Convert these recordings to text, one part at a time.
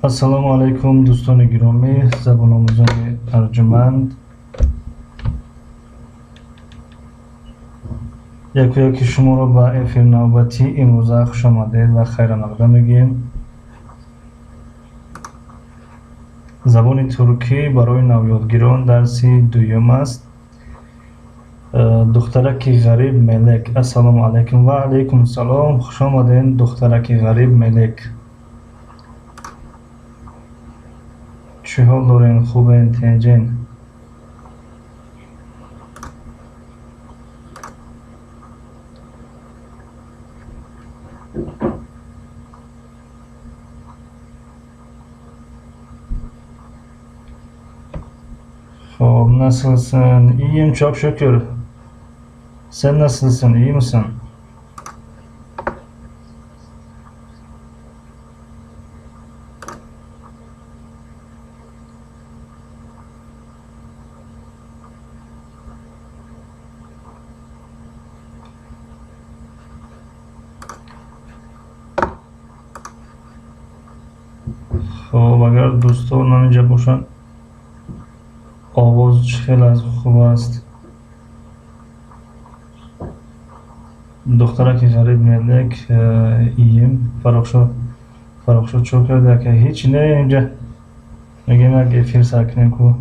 Ассалому алайкум, дӯстони гиромӣ, забономӯзони арҷуманд. Яку яки шуморо ба эфир навбатии имрӯза хушомадед ва хайрамақдам мегӯем. Забони туркӣ барои навёдгирон дарси дуюм аст. Духтараки ғариб Мелек. Ассалому алайкум ва алайкум салом. Хушомадед, духтараки ғариб Мелек. Чӣ ҳол дорен? Хубен, тенҷен? Хоб, nasılsın? İyiyim, çok şükür. Sen nasılsın? İyi misin? Хоб, агар дӯстон ҳаминҷа бошанд, овоз чӣ хел аз хуб аст? Духтараки ғариб Мелек, ием. Фарохшо чо карда? Ака ҳеч не, инҷа мегӯем як эфир сар кунем, ку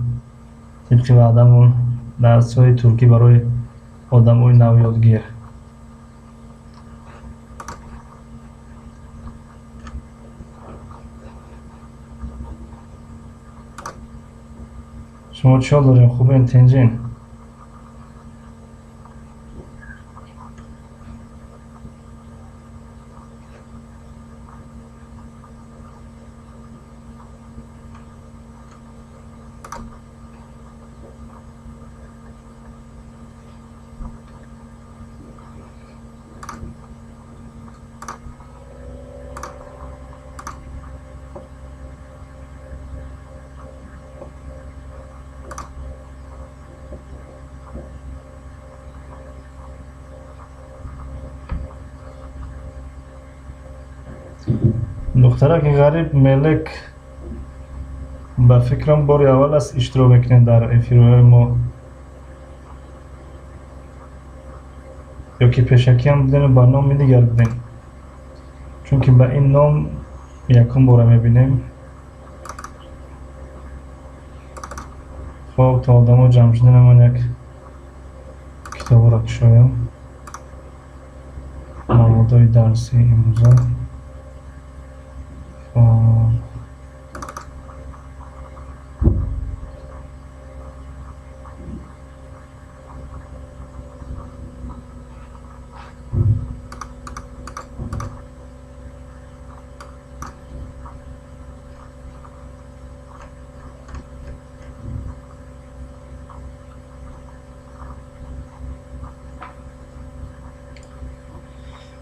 тибқи ваъдамон дарсҳои туркӣ барои одамои навёдгир. Шумо чӣ ҳол дорем? Хубен, тенҷен? Духтараки ғариб Мелек, ба фикрам бори аввал аст иштирок мекунед дар эфирҳои мо, ё ки пешакиам будем ба номи дигар будем, чунки ба ин ном якум бора мебинем. Хоб, то одамо ҷамъ шудем, ман як китобро кушоям, маводои дарси имрӯза.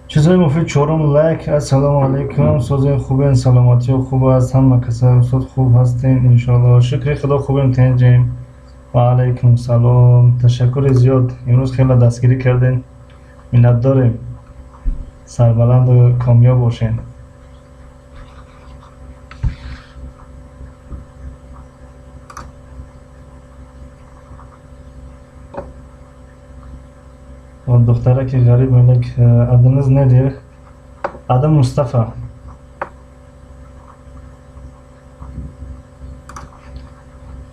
Чизҳои муфид чорум лайк. Ассалому алайкум, созен, хубен, саломатиё хуб аст, ҳама каса устод хуб ҳастем, иншоалло. Шукри худо, хубем, тенҷем. Ва алайкум салом. Ташаккури зиёд, имрӯз хеле дастгирӣ кардем, миннатдорем. Сарбаланду комёб бошен. Духтараки ғариб Мелек, adınız nedir? Adım Mustafa.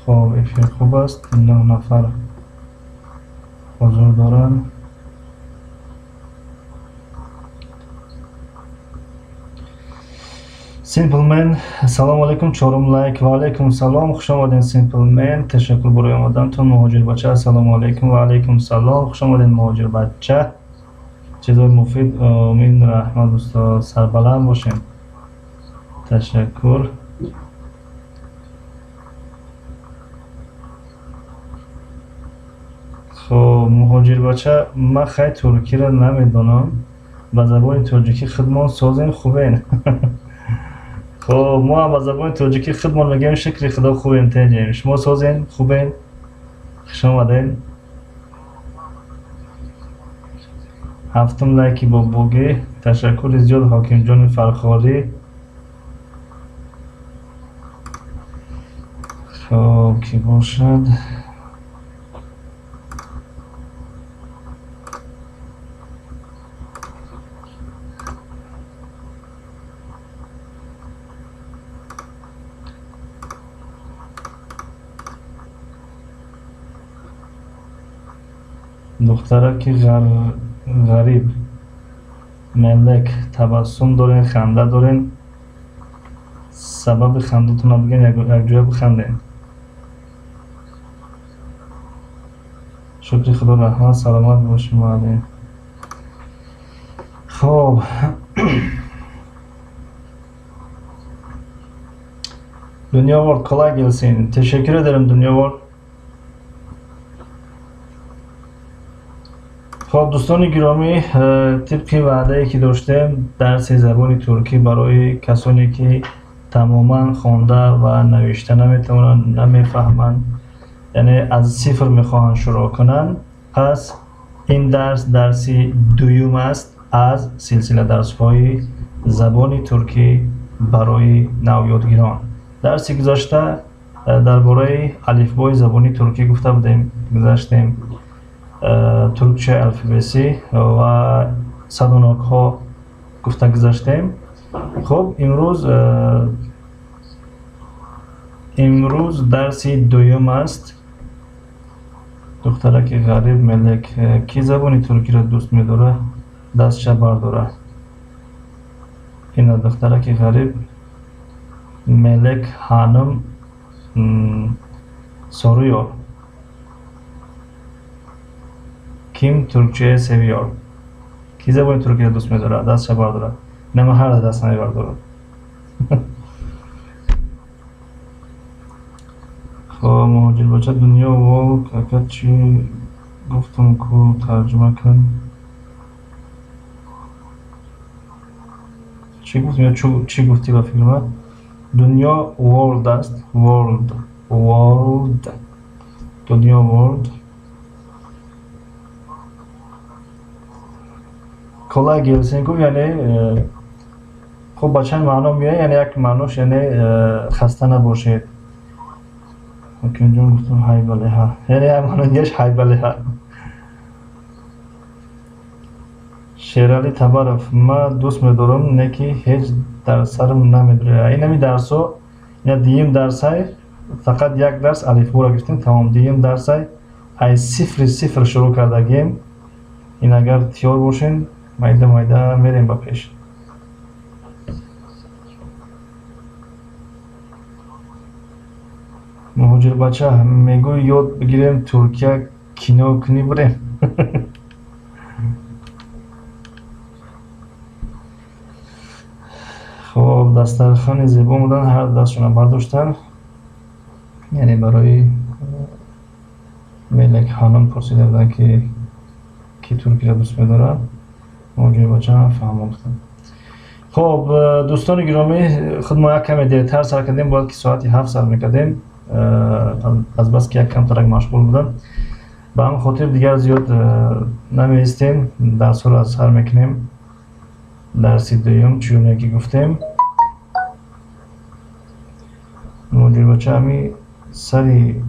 Хоб, эфир хуб аст, 9 нафар ҳузур доранд. Simple Man, ассалому алайкум, чорум лайк. Ва алайкум салом, хуш омадед, Simple Man. Ташаккур барои омадантон. Муҳоҷирбача, ассалому алайкум. Ва алайкум салом, хуш омадед, муҳоҷирбача. Чизҳои муфид, омин, раҳмат, устод, сарбаланд бошем. Ташаккур. Хоб, муҳоҷирбача, ман хай туркиро намедонам, ба забони тоҷикӣ худмон созем, хубен? Хоб, мо ҳам ба забони тоҷикӣ худмон мегӯем, шукри худо, хубем, тенҷем. Шумо созем, хубен? Хуш омадед. Ҳафтум лайки бобогӣ. Ташаккури зиёд, Ҳокимҷони Фархорӣ. Ки бошад. Духтараки ғариб Мелек, табассум дорен, ханда дорен. Сабаби хандатонро бигӯен, якҷоя бихандем. Шукри Худо, раҳмат, саломат бошӣ, муаллим. Хоб, Dünya World, kolay gelsin. Teşekkür ederim Dünya World. Хоб, дӯстони гиромӣ, тибқи ваъдае ки доштем, дарси забони туркӣ барои касоне ки тамоман хонда ва навишта наметавонанд, намефаҳманд, яъне аз сифр мехоҳанд шурӯъ кунанд, пас ин дарс дарси дуюм аст аз силсила дарсҳои забони туркӣ барои навёдгирон. Дарси гузашта дар бораи алифбои забони туркӣ гуфта будем, гузаштем Türkçe alfabesi ва садонокҳо гуфта гузаштем. Хуб, имрӯз дарси дуюм аст. Духтараки ғариб Мелек, ки забони туркиро дӯст медорад, дастша бардорад. Ина духтараки ғариб Мелек Ҳанум soruyor. Kim Türkçe seviyor? Ки забони туркиро дӯст медорад, дастша бардорад. На, ман ҳар даст намебардорам. Хоб, муҳоҷирбача Дунё Волк, ака чӣ гуфтам ку тарҷума кун. Чӣ гуфтам ё чӣ гуфтӣ ба фикри ман? Дунё World аст. World. World. Дунё World. Kolay gelsin гуфт, яъне хуб, ба чанд маъно меояд, яъне як маънош яъне хаста набошед. Ҳокимҷон, гуфтам ҳай балеҳа, яъне як маъно дигараш ҳай балеҳа. Шерали Табаров, ман дӯст медорам, не ки ҳеҷ дар сарам намедурад. Ин ҳами дарсҳо, ина дуюм дарсай, фақат як дарс алифборо гирифтем, тамом. Дуюм дарсай ай сифри сифр шурӯъ кардагием. Ин агар тиёр бошем, майда майда мерем ба пеш. Муҳоҷирбача, мегӯй ёд бигирем Туркия кино кунӣ бурем. Хоб, дастархони зебо омаданд, ҳар дастшона бардоштанд. Яъне барои Мелек Ҳанум пурсида буданд, ки ки туркиро дӯст медорад. Муҳоҷирбача фаҳмо гуфтанд. Хоб, дӯстони гиромӣ, худ мо як каме дертар сар кардем, бояд ки соати 7 сар мекардем. Азбаски як камтарак машғул будам, ба ҳамин хотир дигар зиёд намеистем, дарсҳоро аз сар мекунем. Дарси дуюм, чуне ки гуфтем, муҳоҷирбача ҳами сари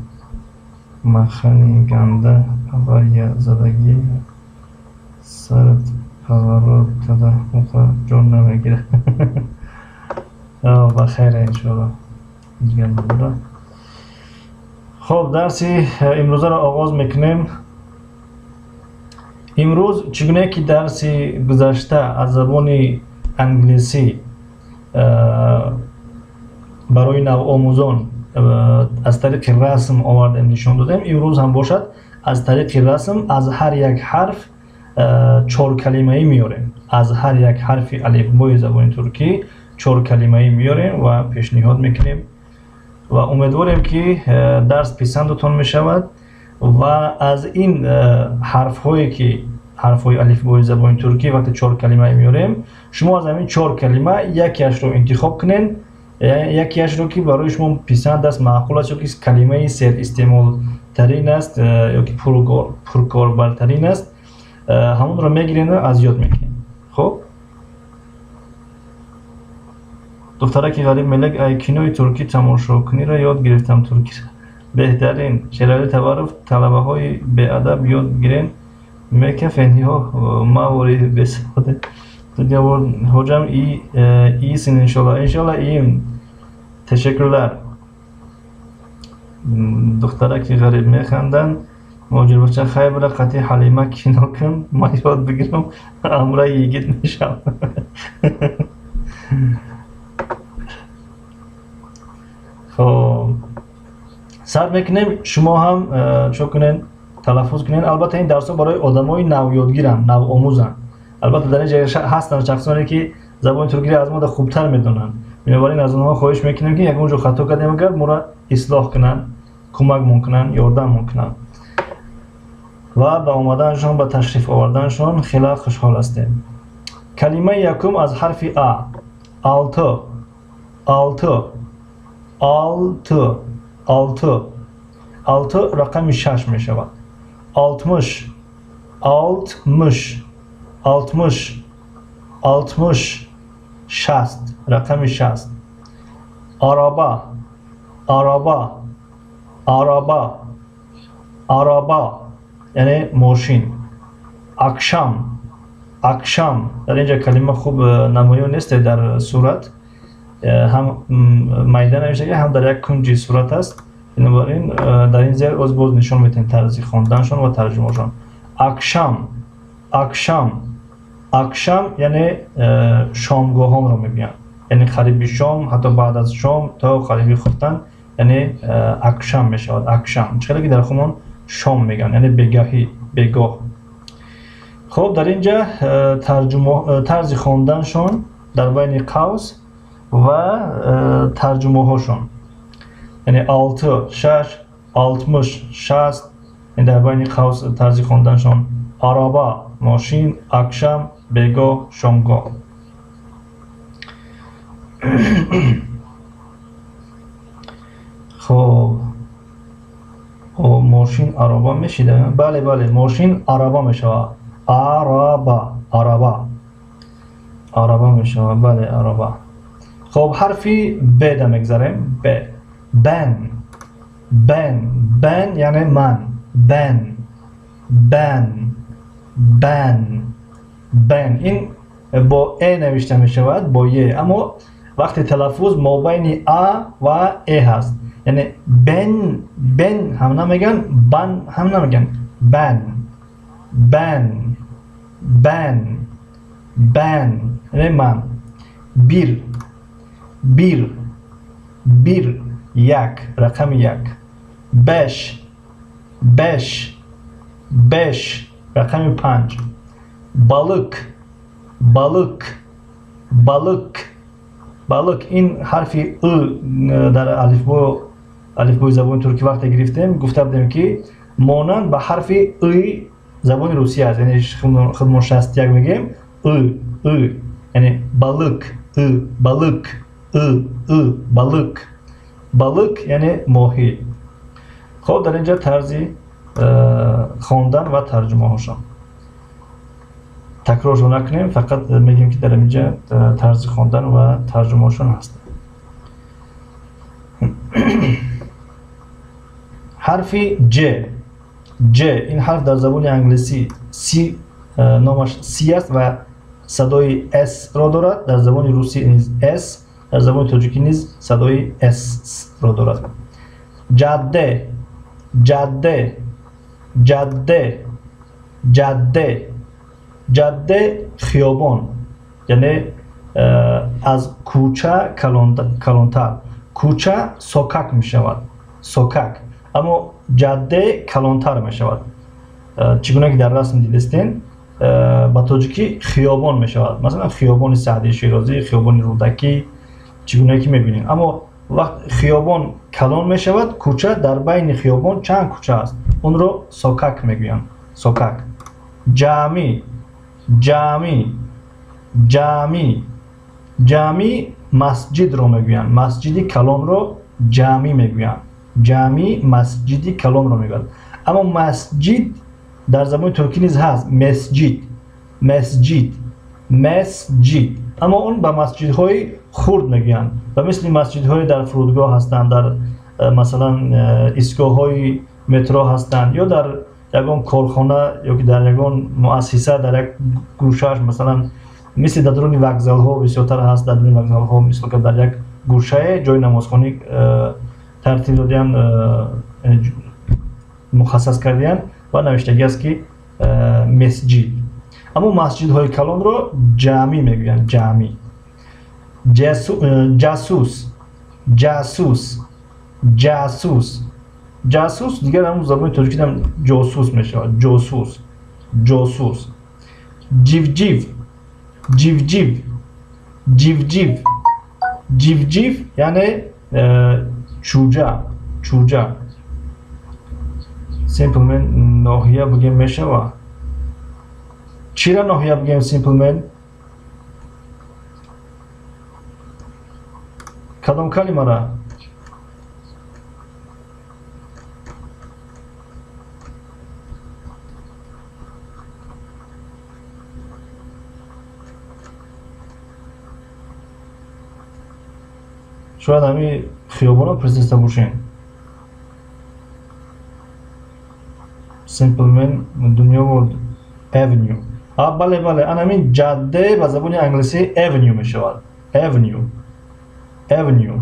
махани ганда авария задагӣ сарат паворот када муқа ҷон намегирад. Ба хайра, иншоалло, дигар надорад. Хоб, дарси имрӯзаро оғоз мекунем. Имрӯз, чӣ гуна ки дарси гузашта аз забони англисӣ барои навомӯзон аз тариқи расм овардем, нишон додем, имрӯз ҳам бошад аз тариқи расм аз ҳар як ҳарф чор калимаӣ меорем. Аз ҳар як ҳарфи алифбои забони туркӣ чор калимаӣ меорем ва пешниҳод мекунем ва умедворем, ки дарс писандатон мешавад. Ва аз ин ҳарфҳое ки ҳарфҳои алифбои забони туркӣ вақте чор калимаӣ меорем, шумо аз ҳамин чор калима якеашро интихоб кунед, якеашро ки барои шумо писанд аст, маъқул аст, ё ки калимаи серистеъмолтарин аст, ё ки пуркорбартарин аст, ҳамонро мегирем ва аз ёд мекунем. Хуб, духтараки ғариб Мелек, ай кинои туркӣ тамошокуниро ёд гирифтам туркиро. Беҳтарин. Шерали Табаров, талабаҳои беадаб ёд гирен, мекафен ё мавори бесаводе. Hocam iyisin inşallah. İnşallah iyiyim. Teşekkürler. Духтараки ғариб механданд. Муҳоҷирбача хайбара қати Ҳалима кино кун, ман ёд бигирам, амра йигит мешавам. Хоб, сар мекунем. Шумо ҳам чо кунен, талаффуз кунен. Албатта ин дарсҳо барои одамои навёдгиранд, навомӯзанд. Албатта дар ин ҷо ҳастанд шахсоне ки забони туркиро аз мо хубтар медонанд. Бинобар ин аз онҳо хоҳиш мекунем ки ягон ҷо хато кардем агар моро ислоҳ кунанд, кӯмакмон кунанд, ёрдаммон кунанд. Ва ба омаданашон, ба ташриф оварданашон хеле хушҳол ҳастем. Калимаи якум аз ҳарфи А. Алты. Алты. Алты. Алты. Алты рақами 6 мешавад. Алтмиш. Алтмиш. Алтмиш. Алтмиш. 60. Рақами 60. Араба. Араба. Араба. Араба. Яъне мошин. Акшам. Акшам. Дар инҷа калима хуб намоён нест дар сурат. Ҳам майда навишта, ҳам дар як кунҷи сурат аст. Бинобар ин дар ин зер оз боз нишон медиҳем тарзи хонданшон ва тарҷумашон. Акшам. Акшам. Акшам яъне шомгоҳонро мегӯянд. Яъне қариби шом, ҳатто баъд аз шом то қариби хуфтан, яъне акшам мешавад. Акшам. Чӣ ки дар хумон шом мегӯянд, яъне бегаҳӣ, бегоҳ. Хоб, дар инҷа тарзи хонданшон дар байни қавс ва тарҷумаҳошон. Яъне алты, шаш, алтмиш, 60, дар байни қавс тарзи хонданшон. Араба, мошин, акшам, бегоҳ, шомгоҳ. Хоб, мошин араба мешида? Бале, бале, мошин араба мешавад. Араба, араба. Араба мешавад, бале, араба. Хоб, ҳарфи Б да мегзарем. Б. Бен. Бен. Бен яъне ман. Бен. Бен. Бен. Бен. Ин бо Э навишта мешавад, бо Е. Аммо вақти талаффуз мобайни А ва Э ҳаст. Яъне бен, бен ҳам намегӯянд, бан ҳам намегӯянд. Бен. Бен. Бен. Бен. Яъне ман. Бир. Бир. Бир. Як. Рақами як. Беш. Беш. Беш. Рақами 5. Балык. Балык. Балык. Балык. Ин ҳарфи ы дар алифбои забони туркӣ вақте гирифтем, гуфта будем ки монанд ба ҳарфи ы забони русия аст. Яъне худмон 61 мегӯем. Ы, ы. Яъне балык, ы, балык, ы, ы, балык. Балык яъне моҳӣ. Хоб, дар инҷа тарзи хондан ва тарҷумаҳошон. Такроршо накунем, фақат мегӯем ки дар инҷа тарзи хондан ва тарҷумаҳошон ҳаст. Ҳарфи Ҷ. Ҷ. Ин ҳарф дар забони англисӣ С, номаш С аст ва садои С-ро дорад. Дар забони русӣ низ С, дар забони тоҷикӣ низ садои С-ро дорад. Ҷадде. Ҷадде. Ҷадде. Ҷадде. Ҷадде хиёбон, яъне аз кӯча калонтар. Кӯча сокак мешавад. Сокак. Аммо ҷадде калонтар мешавад. Чӣ гуна ки дар расм дидестен, ба тоҷикӣ хиёбон мешавад. Масалан, хиёбони Саъдии Шерозӣ, хиёбони Рӯдакӣ, чӣ гуна ки мебинем. Аммо вақт хиёбон калон мешавад, кӯча дар байни хиёбон чанд кӯча аст. Онро сокак мегӯянд. Сокак. Ҷамӣ. Ҷамӣ. Ҷамӣ. Ҷамӣ масҷидро мегӯянд. Масҷиди калонро ҷамӣ мегӯянд. Ҷамӣ масҷиди калонро мегӯянд. Аммо масҷид дар забони туркӣ низ ҳаст. Месҷид. Месҷид. Месҷид. Аммо он ба масҷидҳои хурд мегӯянд. Ба мисли масҷидҳои дар фурудгоҳ ҳастанд, дар Масалан, истгоҳҳои метро ҳастанд ё дар ягон корхона ё ки дар ягон муассиса дар як гӯшааш, масалан, мисли дар дуруни вокзалҳо бисёртар ҳаст, дар дуруни вокзалҳо, мисол ки дар як гӯшае ҷои намозхонӣ тартиб додиянд, мухассас кардиянд ва навиштагӣ аст, ки месҷид. Аммо масҷидҳои калонро ҷамӣ мегӯянд, ҷамӣ. Ҷасус, ҷасус, ҷасус, ҷасус дигар ҳамун забони тоҷикидам ҷосус мешавад. Ҷосус, ҷосус. Ҷивҷив, ҷивҷив, ҷивҷив, ҷивҷив, яъне чӯҷа, чӯҷа. Simpleman, ноҳия бигем мешава? Чира ноҳия бигем, Simpleman? Кадом калимара? Шояд ҳами хиёбонро пурсиста бошем. Simpleman, Дунё World, avenue. А, бале, бале, ан ҳамин ҷадде ба забони англисӣ avenue мешавад. Avenue, avenue,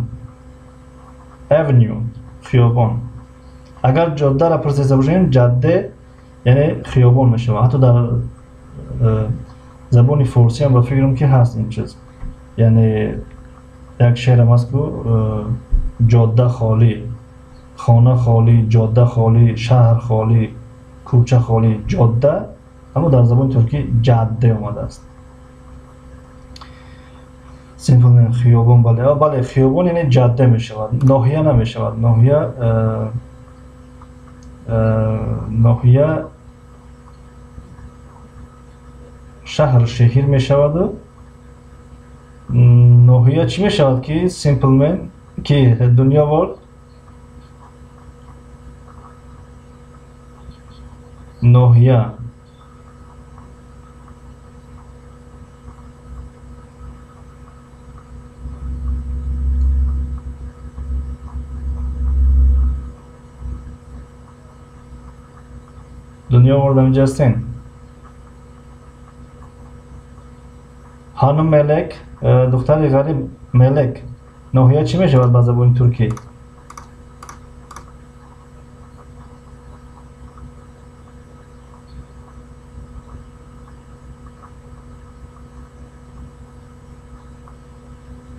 avenue, хиёбон. Агар ҷоддаро пурсиста бошем, ҷадде яъне хиёбон мешавад. Ҳатто дар забони форсиам ба фикрам, ки ҳаст ин чиз. Яъне як шеърам ҳаст, ку, ҷодда холӣ, хона холӣ, ҷодда холӣ, шаҳр холӣ, кӯча холӣ. Ҷодда, аммо дар забони туркӣ ҷадде омадааст. Simple, хиёбон, бале, бале, хиёбон яъне ҷадде мешавад, ноҳия намешавад. Ноҳия, ноҳия шаҳр, şehir мешаваду ноҳия чӣ мешавад, ки Simpleman, ки Дунё World? Ноҳия Дунё World инҷа ҳастен. Ханум Мелек, духтари ғариб Мелек, ноҳия чӣ мешавад ба забони туркӣ?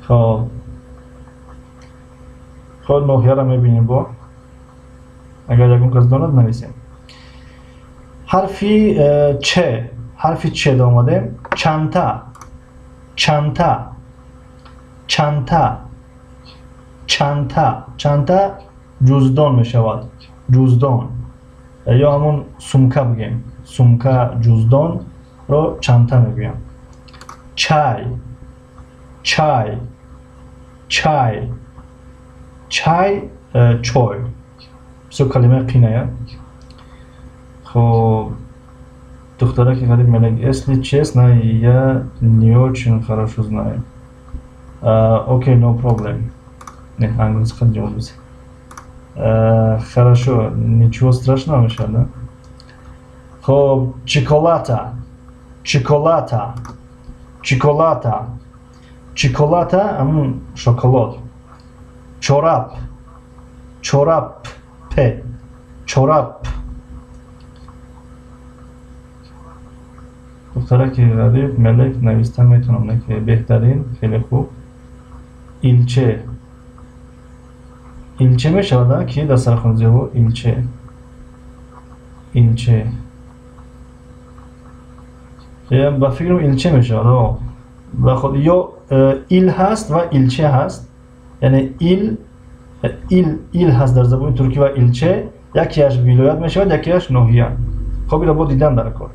Хоб, хоб, ноҳияро мебинем бо, агар ягон кас донад, нависем. Ҳарфи ч, ҳарфи ч да омадем. Çanta, çanta, çanta, çanta, çanta ҷуздон мешавад, ҷуздон ё ҳамон сумка бигем. Сумка, ҷуздонро çanta мегӯям. Çay, çay, çay, чай, чой. Бисёр калимаи қиная. Хоб, духтараки ғариб Мелек, если честно, я не очень хорошо знаю. Окей, no problem. Не, английский қад ҷавоб биз. Хорошо, ничего страшного мешавад, да? Хоб, çikolata, çikolata, çikolata, çikolata, ҳамун шоколад. Çorap, çorap, п, çorap. Духтараки ғариб Мелек, нависта метавонам, не ки беҳтарин, хеле хуб. Ilçe, ilçe мешавад, ки дар сархонзиҳо ilçe, ilçe, ба фикрам, ilçe мешавад. Ё il ҳаст ва ilçe ҳаст, яъне il, il, il ҳаст дар забони туркӣ ва ilçe. Якеаш вилоят мешавад, якеаш ноҳия. Хоб, иро бо дидан дар кор.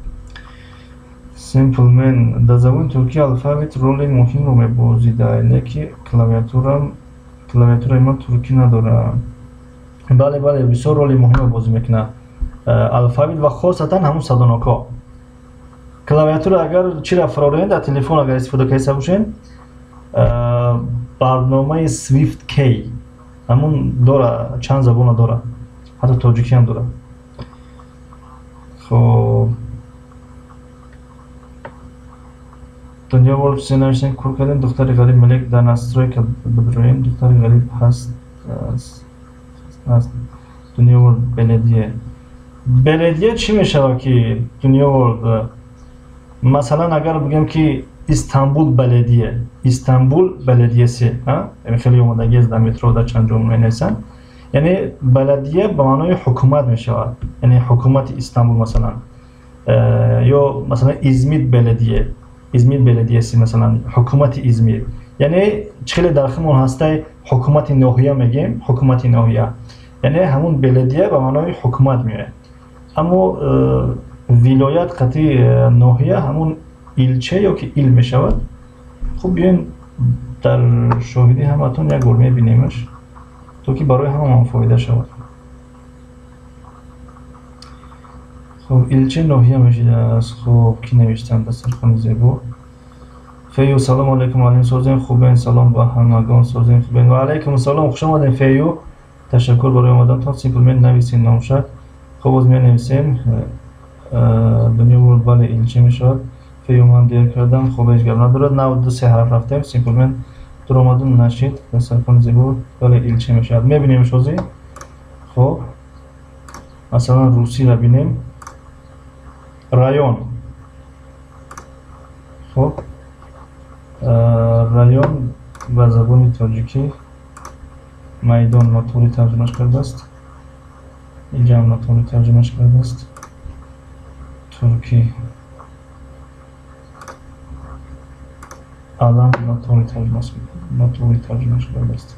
Simpleman, дар забони туркӣ алфавит роли муҳимро мебозида, не ки клавиатураи ман туркӣ надорам. Бале, бале, бисёр роли муҳимро бозӣ мекунад алфавит ва хосатан ҳамун садонокҳо. Клавиатура агар чира фарорем, дар телефон агар истифода кардиста бошем, барномаи Swift Key. Ҳамун дора, чанд забона дора, ҳатто тоҷикӣ ҳам дора. Хоб, Дунё Ворлд чизе навиштем, кур кардем. Духтари ғариб мелек, дар настройка бидроем. Духтари ғариб ҳаст аст. Дунё Ворлд, belediye. Belediye чӣ мешавад ки, Дунё Ворлд? Масалан, агар бигӯем ки Истанбул belediye, Истанбул belediyesi, яъне хеле омодагӣ аст, дар метро, дар чанд ҷо менависанд. Яъне belediye ба маънои ҳукумат мешавад, яъне ҳукумати Истанбул масалан, ё масалан Измит belediye, Измир belediyesi, масалан, ҳукумати Измир. Яъне чӣ хеле дар химон ҳастай ҳукумати ноҳия мегӯем, ҳукумати ноҳия, яъне ҳамун belediye ба маънои ҳукумат меояд. Аммо вилоят қатъи ноҳия ҳамун ilçe ё ки ил мешавад. Хуб, биёем дар шоҳидӣ ҳаматон як бор мебинемаш, то ки барои ҳамамон фоида шавад. Хуб, ilçe ноҳия мешидааст. Хуб, кӣ навиштанд? Дастархони зебо. Фею, салому алайкум, муаллим, созем, хубен? Салом ба ҳамагон, созем, хубен? Ва алайкум салом, хуш омадем, Фею, ташаккур барои омадантон. Симплмен нависем номша. Хуб, боз менависем. Дунё Ворлд, бале, ilçe мешавад. Фею, ман дер кардам. Хуб, ҳеҷ гап надорад, 93 ҳарф рафтем. Симплмен дуромаду нашид. Дастархони зебо, бале, ilçe мешавад. Мебинем шози. Хуб, масалан, русиро бинем, район. Хуб, район ба забони тоҷикӣ майдон нотуғри тарҷумаш кардааст, инҷаам нотуғри тарҷумаш кардааст. Туркӣ алам нотуғри тарҷумаш кардааст.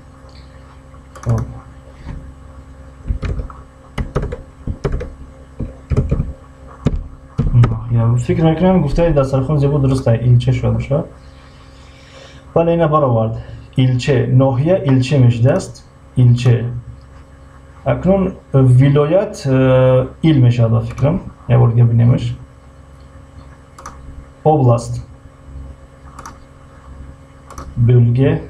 Хуб, фикр мекунам, гуфтаи дастархон зебо дуруст, ilçe шояд бошад. Бале, ина баровард, ilçe, ноҳия ilçe мешудааст, ilçe. Акнун вилоят ил мешавад, ба фикрам. Як бор дига бинемаш. Область, bölge,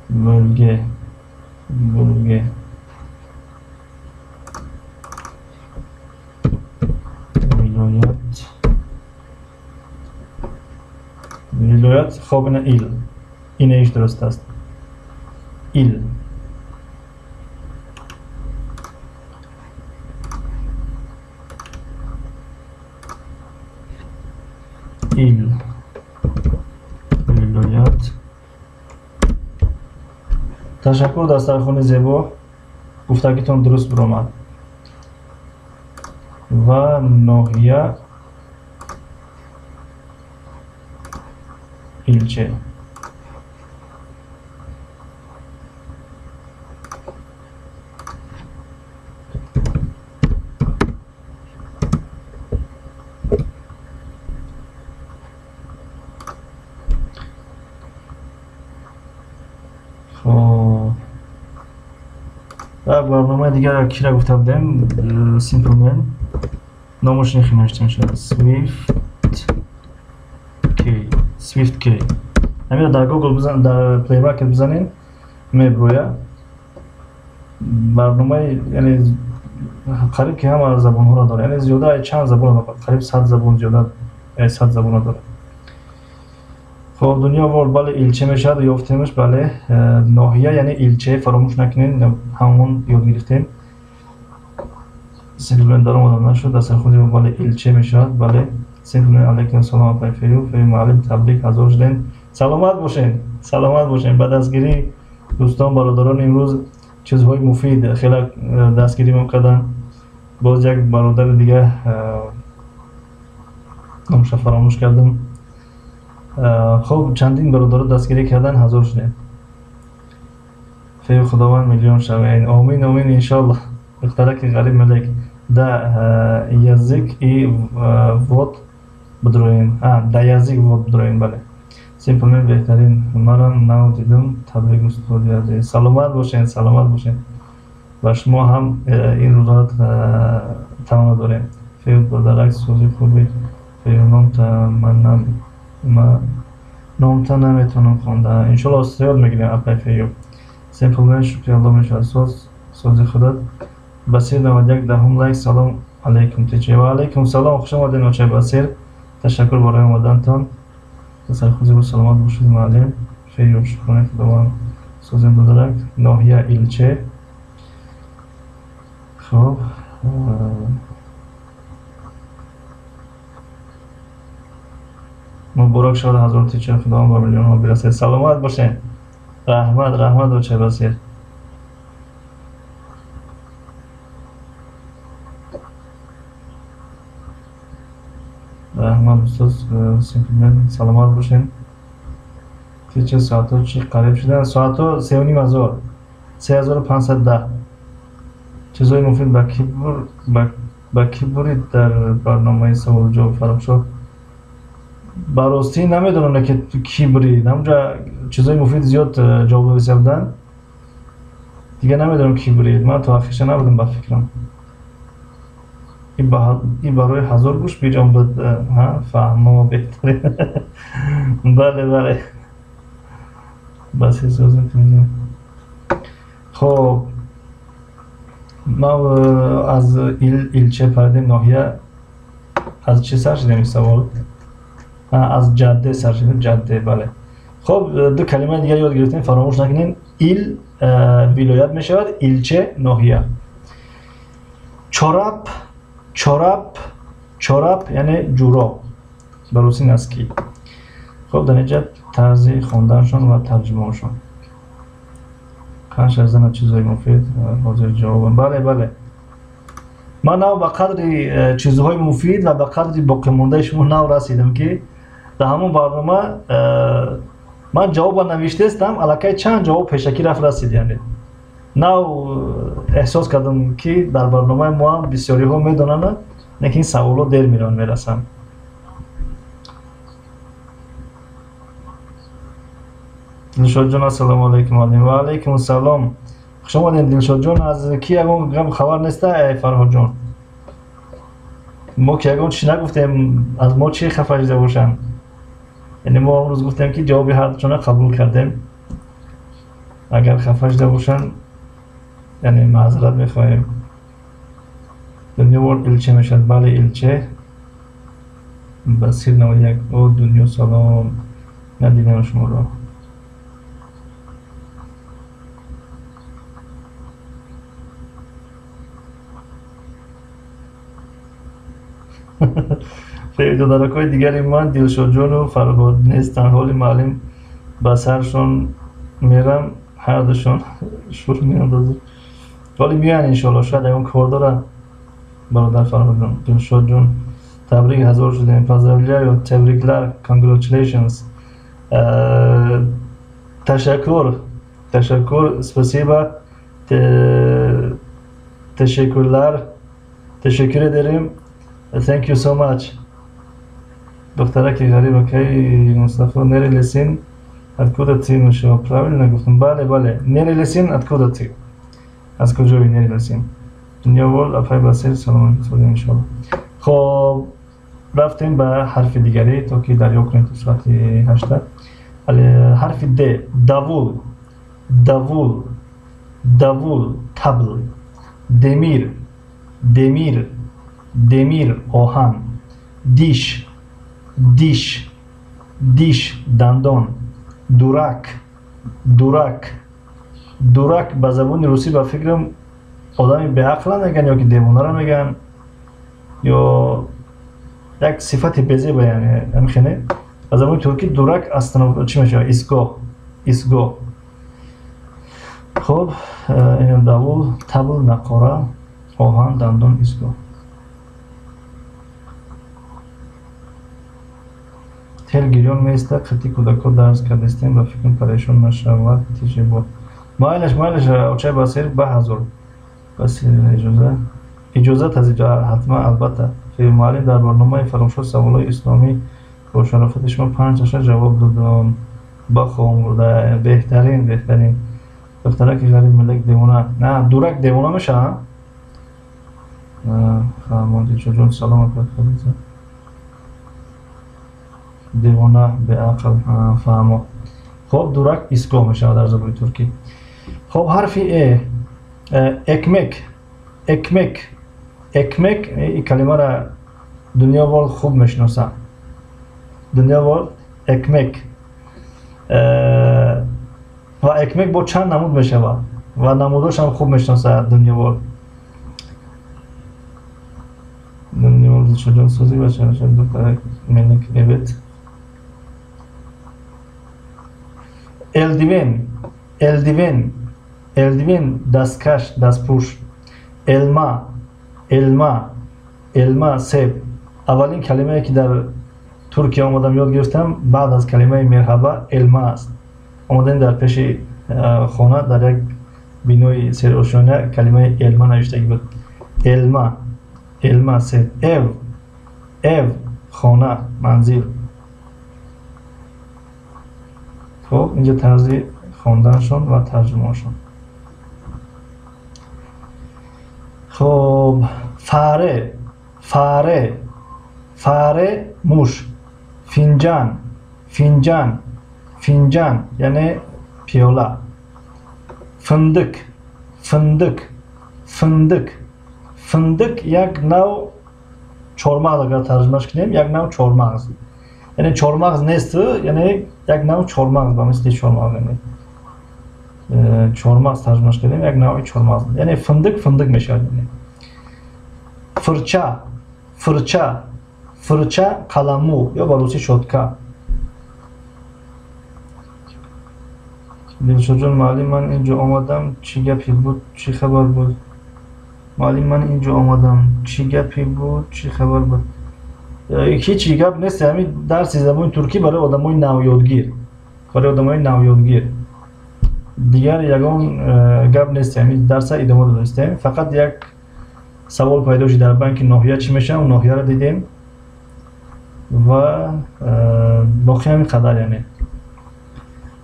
bölge, bölge, вилоят, вилоят. Хоб, ина ил, инаиш дуруст аст, ил. Ил, вилоят. Ташаккур, дастархони зебо, гуфтагитон дуруст биромад. Ва ноҳия ilçe. Хоб, ва барномаи дигар кира гуфта будем, Симплмен, номаш нехи навишта мешавад, Swift Key, Swift Key. Ҳаминро дар Google бизан, дар Play Market бизанед, меброя. Барномаи, яъне қариб ки ҳама забонҳоро дорад, яъне зиёда чанд забон, қариб 100 забон, зиёда 100 забонро дорад. Хоб, Дунё Ворлд, бале, ilçe мешавад, ёфтемаш. Бале, ноҳия яъне ilçe, фаромӯш накунед, ҳамон ёд гирифтем. Симплмен, даромадам нашуд. Дастархони, бале, ilçe мешавад, бале. Симплмен, алайкум салом, апай Фею. Фею муаллим, табрик, ҳазор шудем. Саломат бошед, саломат бошед. Ба дастгирии дӯстон, бародарон имрӯз чизҳои муфид хеле дастгирӣ мекарданд. Боз як бародари дига, номаша фаромӯш кардам. Хуб, чандин бародаро дастгирӣ карданд, ҳазор шудем. Фею, худованд миллион шавед. Омин, омин, иншоаллоҳ. Духтараки ғариб мелек, да язык и вот бидроем, да язык вот бидроем. Бале, Симплмен беҳтарин, марам нав дидам. Табрик, устоди азиз. Саломат бошед, саломат бошед. Ба шумо ҳам ин рӯзҳоро таманно дорем. Фею, бародарак, сози хуби. Фею, ном таманнам ма. Номта наметавонам хонда. Иншоалло ёд мегирем, апай Феюб. Семплмен, шукри Аллоҳ мешавад. Соз, сози худат. Басир 91 даҳум лайк. Салом алейкум, тече. Ва алейкум салом. Хуш омадед, очай Басир. Ташаккур барои омадантон. Сархузи саломат бошед, муаллим. Феюб, шукрони Худованд. Созем, додарак. Ноҳия Илче. Хуб. Муборак шавад 1000 теча, Худованд ба миллионҳо бирасед. Саломат бошед. Раҳмат, раҳмат, очай Басир. Раҳмат, устоз Симплмен, саломат бошед. Теча, соатҳо чӣ қариб шуданд? Соатҳо 3500. 3510. Чизҳои муфид ба кӣ бурид дар барномаи саволу ҷавоб, Фаррухшоҳ? Ба ростӣ намедонам, ки кӣ бурид. Ҳамунҷа чизҳои муфид зиёд ҷавоб додиста буданд. Дигар намедонам кӣ бурид. Ман то ахирша набудам, ба фикрам. И барои 1000 гӯш биҷон буд. Фаҳмо, беҳтарин. Бале, бале. Баси созем. Хоб, ман аз Илче паридем ноҳия. Аз чӣ сар шудем ин савол? Аз ҷадде сар шудем, ҷадде, бале. Хоб, ду калимаи дигар ёд гирифтем, фаромӯш накунем. Ил вилоят мешавад, Илче ноҳия. Чорап, чорап, чорап яъне ҷуроб, ба русӣ носки. Хоб, дар инҷа тарзи хонданашон ва тарҷумаашон. Қанша зана чизҳои муфид ҳозир ҷавобам. Бале, бале. Ман нав ба қадри чизҳои муфид ва ба қадри боқимондаи шумо нав расидам, ки дар ҳамон барнома ман ҷавоба навиштестам, аллакай чанд ҷавоб пешакӣ рафт расид, яъне. Нав эҳсос кардам, ки дар барномаи мо ҳам бисёриҳо медонанд, лекин саволҳо дер мераванд, мерасанд. Дилшодҷон, ассалому алайкум, муаллим. Ва алайкум ассалом. Хуш омадед, Дилшодҷон. Аз ки ягон гап хабар неста, эй Фарҳодҷон? Мо ки ягон чиз нагуфтем, аз мо чӣ хафа шуда бошанд? Яъне мо он рӯз гуфтем, ки ҷавоби ҳардучона қабул кардем. Агар хафа шуда бошанд, яъне маъзарат мехоҳем. Дунё Ворд Илче мешавад. Бале, Илче. Басир 91. О, Дунё, салом. Надидам шуморо. Додаракҳои дигари ман Дилшодҷону Фарҳод нестанд. Ҳоли муаллим ба саршон мерам, ҳардушон шур меандозад. Ҳоли меоянд, иншоалло, шояд ягон кор дорад бародар Фарҳодҷон. Дилшодҷон, табрик, 1000 шудем. Поздравляю, tabriklar, congratulations. Ташаккур, ташаккур, спасибо. Teşekkürler. Teşekkür ederim. Thank you so much. Духтараки ғариб, акай Мустафо, nerelisin? Откуда ты? Мешава правильно гуфтам? Бале, бале. Nerelisin? Откуда ты? Аз куҷои nerelisin? Дунё Ворд, апай Басир, салом алейкум, иншоалло. Хоб, рафтем ба ҳарфи дигарӣ, то ки дарёб кунем то соати 8. Ҳарфи Д. Davul, davul, davul, табл. Demir, demir, demir, оҳан. Diş, diş, diş, дандон. Дурак, дурак, дурак. Ба забони русӣ, ба фикрам, одами беақла мегӯянд ё ки девонаро мегӯянд, ё як сифати безеба, яъне ҳамихене. Ба забони туркӣ durak останов чӣ мешавад? Истгоҳ, истгоҳ. Хоб, ина davul, табл, нақора, оҳан, дандон, истгоҳ. Тел гирён меиста, қити кӯдакҳо дарс кардистем, ба фикрам, парешон нашавад, тишебо. Майлаш, майлаш, очай Басир, ба 1000. Бас, иҷоза. Иҷозат аз иҷоза, ҳатман, албатта. Муаллим, дар барномаи Фаррухшоҳ саволҳои исломӣ бо шарофати шумо 5 таша ҷавоб додам. Ба хоҳам бурда. Беҳтарин, беҳтарин. Духтараки ғариб, миллак девона. На, дурак девона мешавад? Фаҳмон, Дилшодҷон, салом, апай Хадиза. Девона, беақл, фаҳмо. Хоб, дурак истгоҳ мешавад дар забони туркӣ. Хоб, ҳарфи э. Ekmek, ekmek, ekmek ин калимаро Дунё Ворлд хуб мешиносад. Дунё Ворлд ekmek. Ва ekmek бо чанд намуд мешавад ва намудошам хуб мешиносад Дунё Ворлд. Дунё Ворлд дилшодҷон созӣ ва духтарак менек evet. Eldiven, eldiven, eldiven дасткаш, дастпӯш. Elma, elma, elma себ. Аввалин калимае ки дар Туркия омадам ёд гирифтам баъд аз калимаи merhaba elma аст. Омадем дар пеши хона дар як бинои серошёна калимаи elma навиштагӣ буд. Elma, elma себ. Ev, ev хона, манзил. Хоб, инҷа тарзи хонданшон ва тарҷумаашон. Хоб, fare, fare, fare муш. Fincan, fincan, fincan яъне пиёла. Fındık, fındık, fındık. Fındık як нав чормағз, агар тарҷумаш кунем, як нав чормағз. Яъне чормағз нест, яъне як нав чормағз, ба мисли чормағз, яъне чормағз тарҷумаш кардем, як навъи чормағз. Яъне fındık fındık мешавад. Fırça, fırça, fırça қаламу ё ба русӣ щётка. Дилшодҷон, муаллим, ман инҷо омадам, чӣ гапе буд, чӣ хабар буд? Муаллим, ман инҷо омадам, чӣ гапе буд, чӣ хабар буд? Ҳеҷ гап нест, ҳамин дарси забони туркӣ барои одамои навёдгир, барои одамои навёдгир. Дигар ягон гап нест, ҳамин дарса идома додастем. Фақат як савол пайдо шуд дар банки ноҳия чӣ мешавад, ноҳияро дидем ва боқӣ ҳамин қадар. Яъне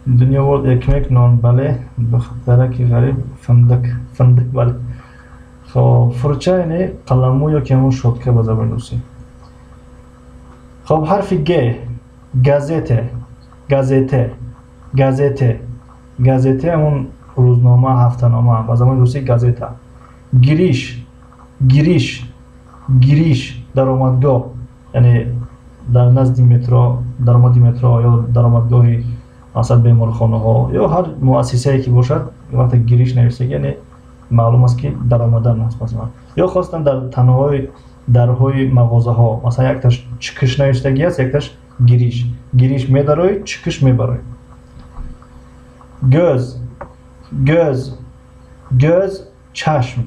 Дунё Ворлд ekmek нон, бале, духтараки ғариб fındık, fındık, бале. Хоб, fırça яъне қаламу ё ки ҳамон щётка ба забони русӣ. Хоб, ҳарфи г. Gazete, gazete, gazete, gazete ҳамон рӯзнома, ҳафтанома, ба забони русӣ газета. Giriş, giriş, giriş даромадгоҳ, яъне дар назди метро, даромади метро ё даромадгоҳи масалан беморхонаҳо ё ҳар муассисае ки бошад, вақте giriş нависагӣ, яъне маълум аст ки даромадан аст масалан. Ё хостан дар танаҳои дарҳои мағозаҳо, масалан якташ çıkış навиштагӣ аст, якташ giriş. Giriş медарои, çıkış мебарои. Göz, göz, göz чашм.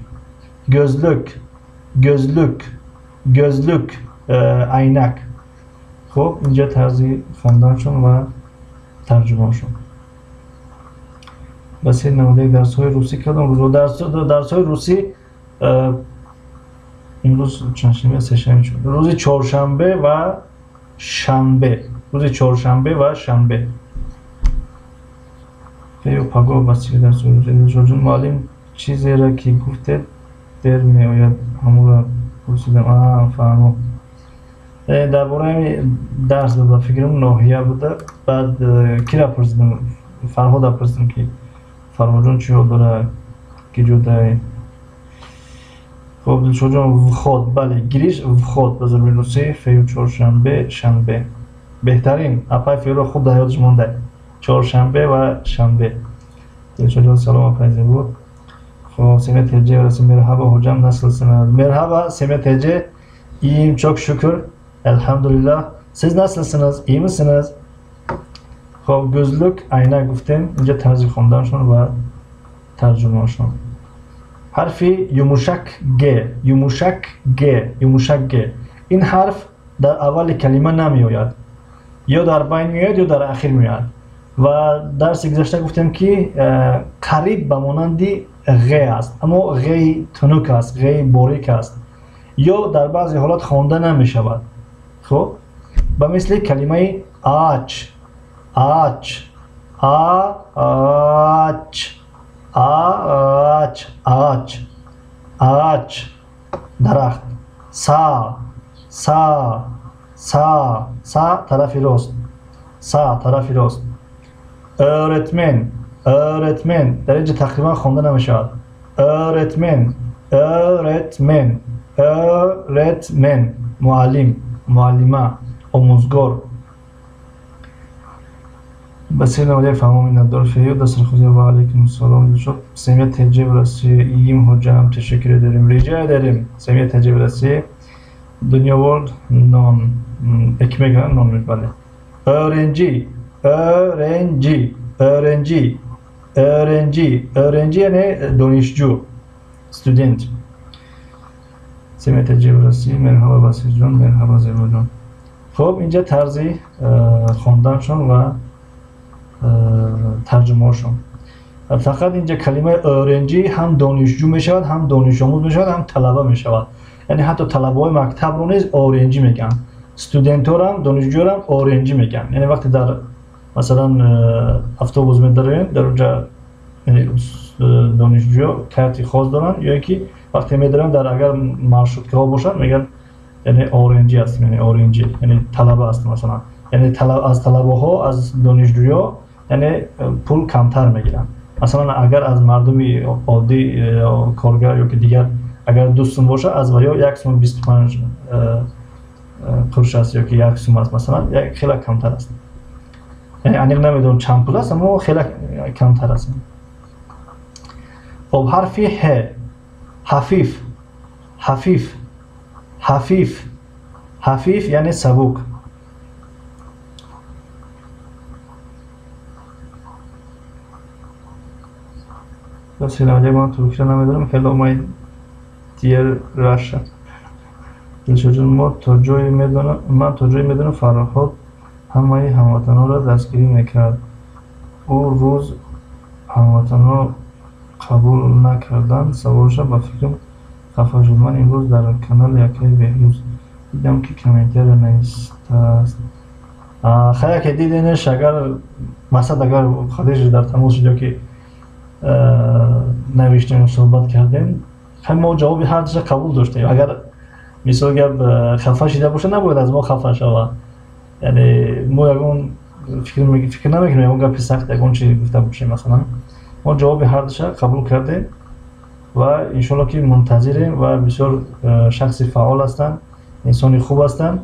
Gözlük, gözlük, gözlük айнак. Хоб, инҷа тарзи хонданшон ва тарҷумаашон. Ба се намудаи дарсҳои русӣ кардам. Рӯзо дарсҳои русӣ имрӯз чандшанбе, сешанбе, рӯзи чоршанбе ва шанбе, рӯзи чоршанбе ва шанбе. Ё пагоҳ ба сири дарсҳои русӣ. Дилшодҷон, муаллим, чизеро ки гуфтед дер меояд, ҳамонро пурсидам. Фаҳмо. Дар бораи дарс ба фикрам ноҳия буда. Баъд кира пурсидам? Фарҳода пурсидам ки Фарҳодҷон чӣ ҳол дорад, ки ҷодай. Хоб, Дилшодҷон, вход, бале, giriş вход ба забони русӣ. Фею чоршанбе, шанбе. Беҳтарин, апай феюро хуб дар ёдаш монда. Чоршанбе ва шанбе. Дилшодҷон, салом апай зебо. Хоб, Семе ТЖ merhaba hocam, nasılsınız? Merhaba Seme TC. İyiyim çok şükür. Elhamdülillah. Siz nasılsınız? İyi misiniz? Хоб, gözlük, айнак гуфтем. Инҷа тарзи хонданшон ва тарҷумаашон. Ҳарфи yumuşak г, yumuşak г, yumuşak г. Ин ҳарф дар аввали калима намеояд. Ё дар байн меояд, ё дар ахир меояд. Ва дарси гузашта гуфтем ки қариб ба монанди ғ аст, аммо ғи тунук аст, ғи борик аст. Ё дар баъзе ҳолат хонда намешавад. Хоб, ба мисли калимаи aç, aç, aç, aç, ağaç, ağaç, дарахт. Sağ, sağ, Sağ, sağ тарафи рост. Sağ тарафи рост. Öğretmen, öğretmen. Дар инҷа тақрибан хонда намешавад. Öğretmen, öğretmen, öğretmen. Муаллим, муаллима, омӯзгор. Басир наводи фаҳмо миннатдор фею дастархози ва алайкум салом. Дилшод Семья ТЖ в России. Iyiyim hocam, teşekkür ederim. Rica ederim. Семья ТЖ в России. Dünya World non ekmek non бале. Öğrenci, öğrenci, öğrenci, öğrenci, öğrenci яъне донишҷӯ, студент. Семья ТЖ в России. Merhaba Басирҷон, merhaba Зебоҷон. Хуб, инҷа тарзи хонданшон ва тарҷумаҳошон. Фақат инҷа калимаи öğrenci ҳам донишҷӯ мешавад, ҳам донишомӯз мешавад, ҳам талаба мешавад. Яъне ҳатто талабаҳои мактабро низ öğrenci мегӯянд. Студентҳорам, донишҷӯрам öğrenci мегӯянд. Яъне вақте дар масалан автобус медароем, дар онҷа донишҷӯ карти хос доранд, ё ки вақте медароем дар агар маршруткаҳо бошанд, мегӯянд яъне öğrenci ҳастем, яъне öğrenci, яъне талаба ҳастем масалан. Яъне аз талабаҳо, аз донишҷӯё яъне пул камтар мегиранд. Масалан агар аз мардуми оддӣ коргар ё ки дигар агар 2 сум бошад, аз ваё 1 сум 25 қурш аст ё ки 1 сум аст масалан, хеле камтар аст. Яъне аниқ намедонам чанд пул аст, аммо хеле камтар аст. Хоб, ҳарфи ҳ. Hafif, hafif, hafif, hafif яъне сабук. Ман туркиро намедонам. Hello my dear Russia. Дилшодҷон, мо то ҷое медонам, ман то ҷое медонам Фарҳод ҳамаи ҳамватанонро дастгирӣ мекард. Ӯ рӯз ҳамватанонро қабул накарданд, саволша ба фикрам хафа шуд. Ман имрӯз дар канали якаи Беҳрӯз дидам, ки комментария навистааст. Хай, яке диденеш, агар масад агар хадиш дар тамос шуд ё ки навиштем, суҳбат кардем, хай мо ҷавоби ҳар душа қабул доштем. Агар мисол гап хафа шида боша, набояд аз мо хафа шавад. Яъне мо ягон фикр намекунем, ягон гапи сахт, ягон чиз гуфта бошем масалан. Мо ҷавоби ҳар душа қабул кардем ва иншоалло ки мунтазирем ва бисёр шахси фаъол ҳастанд, инсони хуб ҳастанд.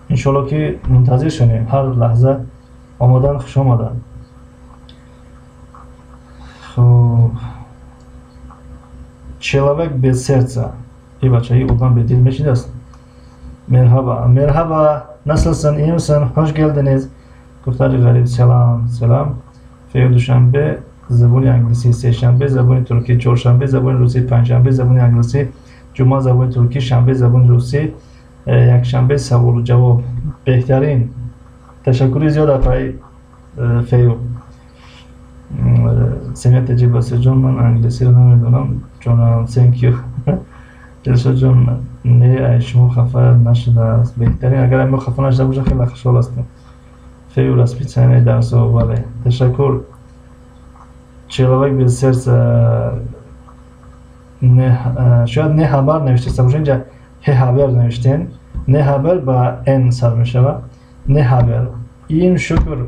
Иншоалло ки мунтазир шавем, ҳар лаҳза омадан, хуш омаданд. Хуб, человек без сердца. И бача, и одам бедил мешидаст. Merhaba, merhaba, nasılsın, iyi misin, hoş geldiniz. Гуфтари ғариб, салам, салам. Фею душанбе забони англисӣ, сешанбе забони туркӣ, чоршанбе забони русӣ, панҷшанбе забони англисӣ, ҷумъа забони туркӣ, шанбе забони русӣ, якшанбе саволу ҷавоб. Беҳтарин. Ташаккури зиёд апай Фею. Семья ТЖ Басирҷон, ман англисиро намедонам. Ҷонам, thank you. Дилшодҷон, не, ай шумо хафа нашудааст. Беҳтарин, агар мо хафа нашуда бошад, хеле хушҳол ҳастем. Фею расписание дарсҳо, бале. Ташаккур. Человек без сердца. Не, шояд не хабар навиштаста бошад, инҷа ҳе хабар навиштем. Не хабар ба н сар мешавад. Ne haber. İyiyim şükür.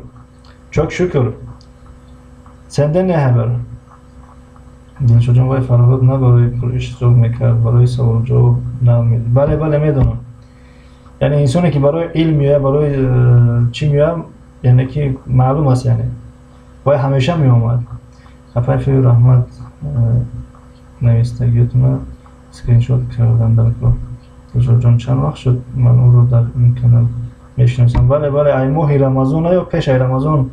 Çok şükür. Senden ne haber? Дилшодҷон, вай Фарҳод на барои пул иштирок мекард, барои саволу ҷавоб намед. Бале, бале, медонам. Яъне инсоне ки барои илм меояд, барои чӣ меояд, яъне ки маълум аст, яъне вай ҳамеша меомад. Апай Фею, раҳмат, навистагиётона скриншот кардам дар кор. Дилшодҷон, чанд вақт шуд ман ӯро дар ин канал мешиносам? Бале, бале, ай моҳи Рамазон ё пеш ай Рамазон,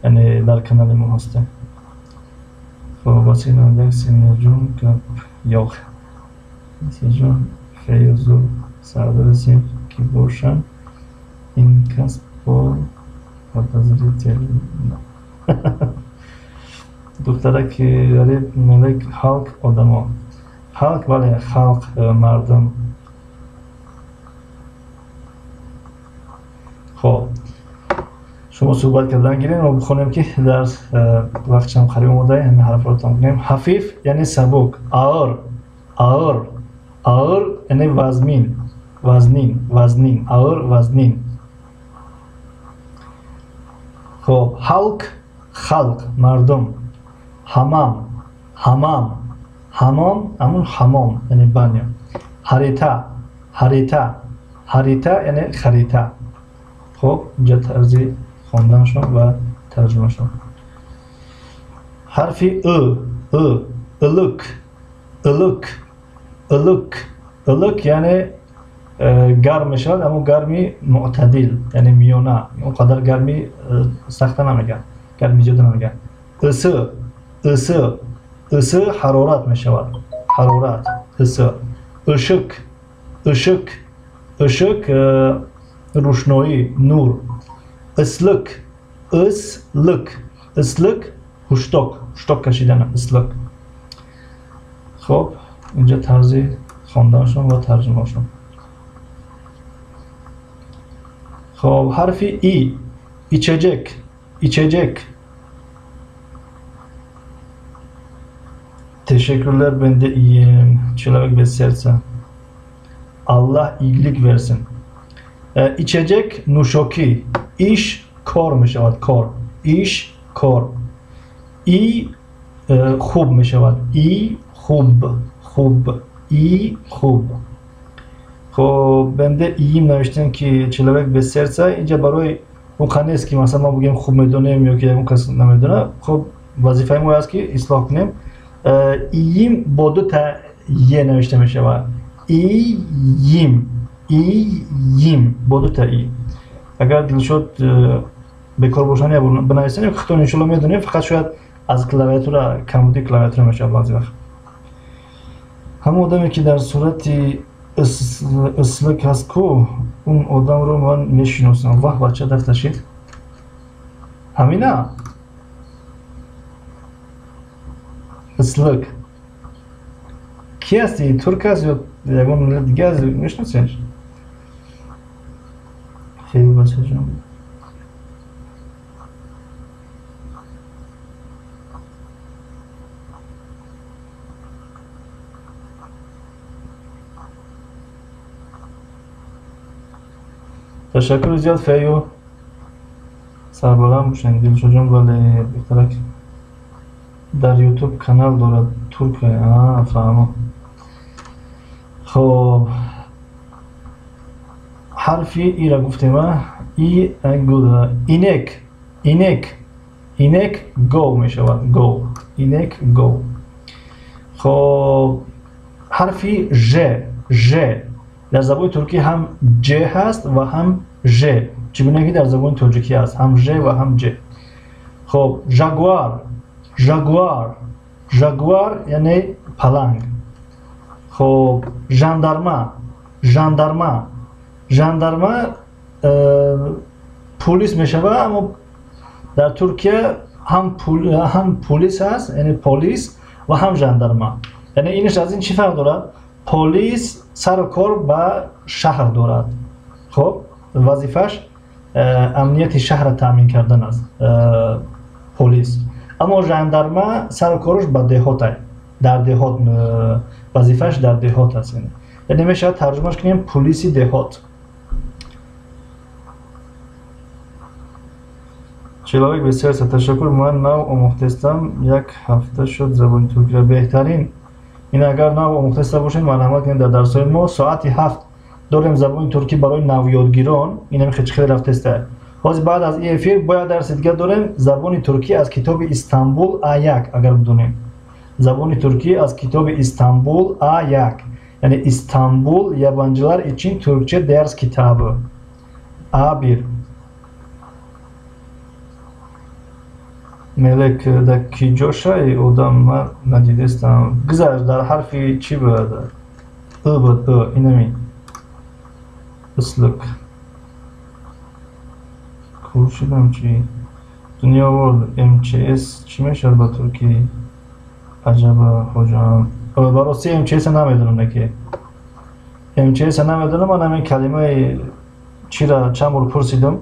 яъне дар канали мо ҳастем. Хуб, басир навдак, Семинаҷон, гап ёх. Басирҷон, Фею зур сардори синф ки бошанд, ин кас бо подозрительно. Духтараки ғариб, мелек, халқ, одамо. Халқ, бале, халқ, мардум. Хоб, шумо суҳбат кардан гирем ва бихонем ки дар вақтшам қариб омодаем, ҳамин ҳарфро тамом кунем. Hafif яъне сабук, ağır, ağır, ağır яъне вазмин. Вазнин, вазнин, ağır, вазнин. Хоб, halk, халқ, мардум. Ҳамам, ҳамам, ҳамом, ҳамун ҳамом, яъне баня. Харита, харита, харита, яъне харита. Хоб, инҷа тарзи хонданашон ва тарҷумашон. Ҳарфи ы, ы, ылык, ылык, ылык, ылык, яъне гарм мешавад, аммо гарми мӯътадил, яъне миёна, он қадар гарми сахта намегӯянд, гарми зиёда намегӯянд. Ысы, ысы, ысы ҳарорат мешавад, ҳарорат, ысы. Ышык, ышык, ышык, рӯшноӣ, нур. Ислык, ислык, ислык, ҳушток, ҳушток кашидан, ислык. Хоб, инҷа тарзи хонданашон ва тарҷумаашон. Хоб, ҳарфи и, ичеҷек, ичеҷек. Teşekkürler, ben de iyiyim. Человек без сердца. Allah iyilik versin. İçecek nuşoki. İş kor mешавад, кор. Иш кор. И хуб мешавад. И хуб, хуб, и хуб. Хоб, бенде iyiyim навиштем ки человек без сердца. Инҷа барои он қа нест ки масалан мо бигӯем хуб медонем ё ки ягон кас намедонад. Хоб, вазифаи мо аст ки ислоҳ кунем. Iyiyim бо ду та е навишта мешавад. Iyiyim, iyiyim бо ду та и. Агар Дилшод бекор бошанд я бинависем, ё худтон иншоалло медонем, фақат шояд аз клавиатура, камбуди клавиатура мешавад баъзе вақт. Ҳамон одаме ки дар сурати ислик ҳаст ку, он одамро ман мешиносам. Ваҳ, бача дафташид. Ҳамина? Ислик. Ки ҳасти? Турк аст ё ягон миллат дига аст? Мешиносеш? Хеле бачаҷон. Ташаккури зиёд, Фею. Сарбаланд бошед, Дилшодҷон, бале, беҳтарак дар YouTube канал дорад, турк. Фаҳмо. Хоб, ҳарфи ира гуфтем, и инек, инек, инек гов мешавад, гов, инек гов. Хоб, ҳарфи ж, ж дар забони туркӣ ҳам ҷ ҳаст ва ҳам ж, чӣ гуна ки дар забони тоҷикӣ ҳаст ҳам ж ва ҳам ҷ. Хоб, жагуар, жагуар, жагуар яъне паланг. Хоб, жандарма, жандарма, жандарма пулис мешавад, аммо дар Туркия ҳам пулис ҳаст, яъне полис, ва ҳам жандарма. Яъне инаш аз ин чӣ фарқ дорад? Полис сару кор ба шаҳр дорад. Хоб, вазифааш амнияти шаҳрро таъмин кардан аст, полис. Аммо жандарма сару кораш ба деҳот аст, дар деҳот вазифааш дар деҳот аст. Яъне мешавад тарҷумаш кунем пулиси деҳот. Человек без сердца. Ташаккур, ман нав омӯхтаистам, як ҳафта шуд забони туркиро. Беҳтарин. Ин агар нав омӯхтаиста бошед, марҳамат кунед дар дарсҳои мо. Соати 7 дорем забони туркӣ барои навёдгирон. Инам хеле рафтаиста. Ҳозир баъд аз ин эфир бояд дарси дигар дорем забони туркӣ аз китоби Истанбул А1, агар бидонем. Забони туркӣ аз китоби Истанбул А1. Яъне Истанбул yabancılar için Türkçe ders kitabı. A1. Мелек да ки ҷошай одам ман надидестам. Гузашт дар ҳарфи чӣ буд? Ы буд, ы, инами. Ислик. Кур шудам чӣ? Дунё World МЧС чӣ мешавад ба туркӣ? Аҷаба хоҷам. Ба рости МЧС намедонам неки. МЧС намедонам, ман ҳамин калимаи чиро чанд бор пурсидам.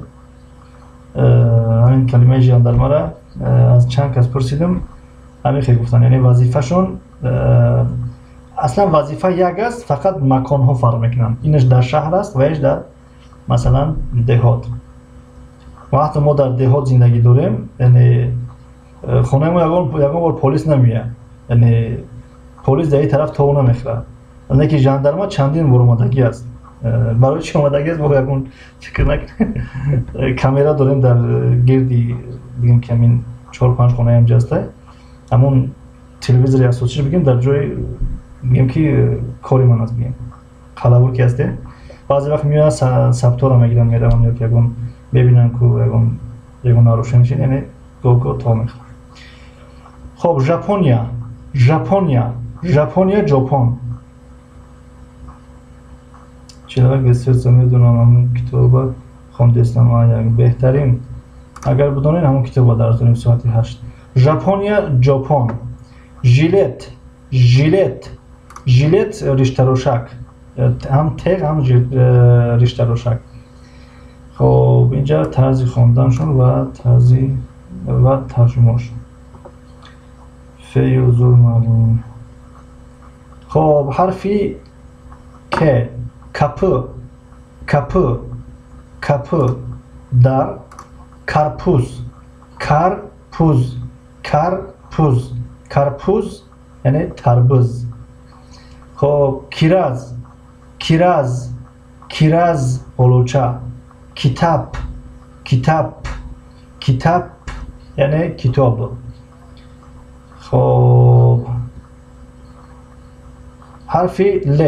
Ҳамин калимаи жандармара аз чанд кас пурсидам, ҳамин хел гуфтанд, яъне вазифашон Аслан вазифа як аст, фақат маконҳо фарқ мекунанд. Инаш дар шаҳр аст ва иш дар масалан деҳот. Вақте мо дар деҳот зиндагӣ дорем, яъне хонаи мо ягон бор полис намеяд, яъне полис дар ин тараф тов намехӯрад. Лекин жандарма чандин бор омадагӣ аст. Барои чӣ омадагӣ аст, мо ягон фикр накунем. Камера дорем дар гирди, бигем ки ҳамин 4-5 хонаи ҳамҷа аста. Ҳамон телевизори асосиш бигем дар ҷои, бигем ки кори ман аст, бигем қалабур ки ҳастем. Баъзе вақт меояд, сабтора мегиранд, мераванд ё ки ягон мебинанд ку ягон нарушение шид, яъне гоҳ-гоҳ то мехӯрад. Хоб, Жапония, Жапония, Жапония, Ҷопон. Человек без сердца, медонам, ҳамон китоба хондестам, як беҳтарин. Агар бидонед, ҳамон китоба дарс дорем соати 8. Жапония, Ҷопон. Жилет, жилет, жилет, риштарошак. Ҳам теғ, ҳам риштарошак. Хоб, инҷа тарзи хонданшон ва тарзи ва тарҷумаошон. Фею зур маълум. Хоб, ҳарфи К. Капы, капы, капы, дар, карпуз, карпуз, карпуз, карпуз, яъне тарбуз. Хоб, кираз, кираз, кираз, олуча. Китаб, китаб, китаб, яъне китоб. Хоб, ҳарфи Л.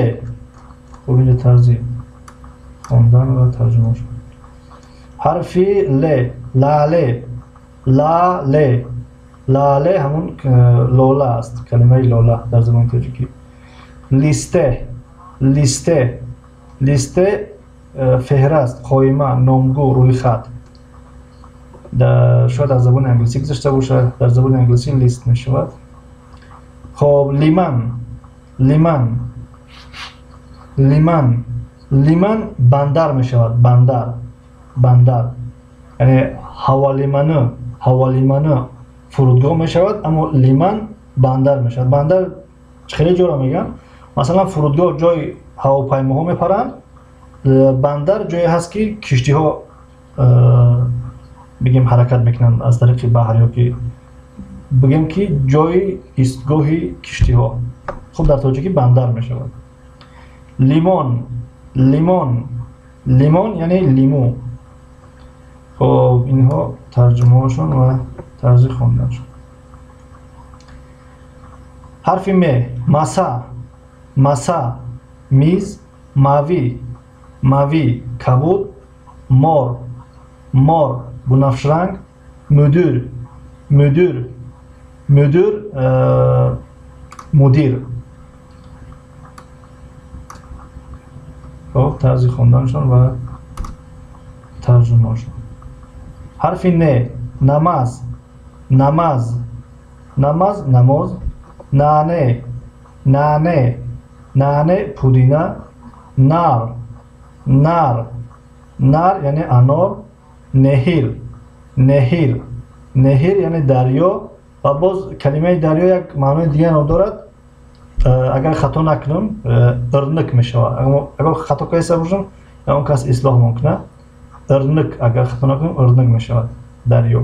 Хоб, инҷа тарзи хондан ва тарҷумааш. Ҳарфи Л, лаъле, лаъле, лаъле ҳамон лола аст, калимаи лола дар забони тоҷикӣ. Листе, листе, листе, феҳраст, қоима, номгӯ, рӯйхат. Шояд аз забони англисӣ гузашта бошад, дар забони англисӣ лист мешавад. Хоб, лиман, лиман, лиман, лиман бандар мешавад, бандар, бандар, яъне ҳаволиманы, ҳаволиманы фурудгоҳ мешавад, аммо лиман бандар мешавад. Бандар хеле ҷоро мегӯянд. Масалан, фурудгоҳ ҷои ҳавопаймоҳо мепаранд, бандар ҷое ҳаст ки киштиҳо, бигем, ҳаракат мекунанд аз тариқи баҳр, ё ки бигем ки ҷои истгоҳи киштиҳо. Хуб, дар тоҷикӣ бандар мешавад. Лимон, лимон, лимон яъне лимӯ. Хоб, инҳо тарҷумаҳошон ва тарзи хонданшон. Ҳарфи М, маса, маса, миз, мавӣ, мавӣ, кабуд, мор, мор, бунафшранг, мудир, мудир, мудир, мудир. Хоб, тарзи хонданшон ва тарҷумаошон. Ҳарфи Н, намаз, намаз, намаз, намоз, нане, нане, нане, пудина, нар, нар, нар яъне анор, неҳир, неҳир, неҳир яъне дарё. Ва боз калимаи дарё як маънои дигарро дорад. Агар хато накунам, ирник мешавад. Агар хато кайса бошам, он кас ислоҳ мекунад. Ирник, агар хато накунам, ирник мешавад дарё.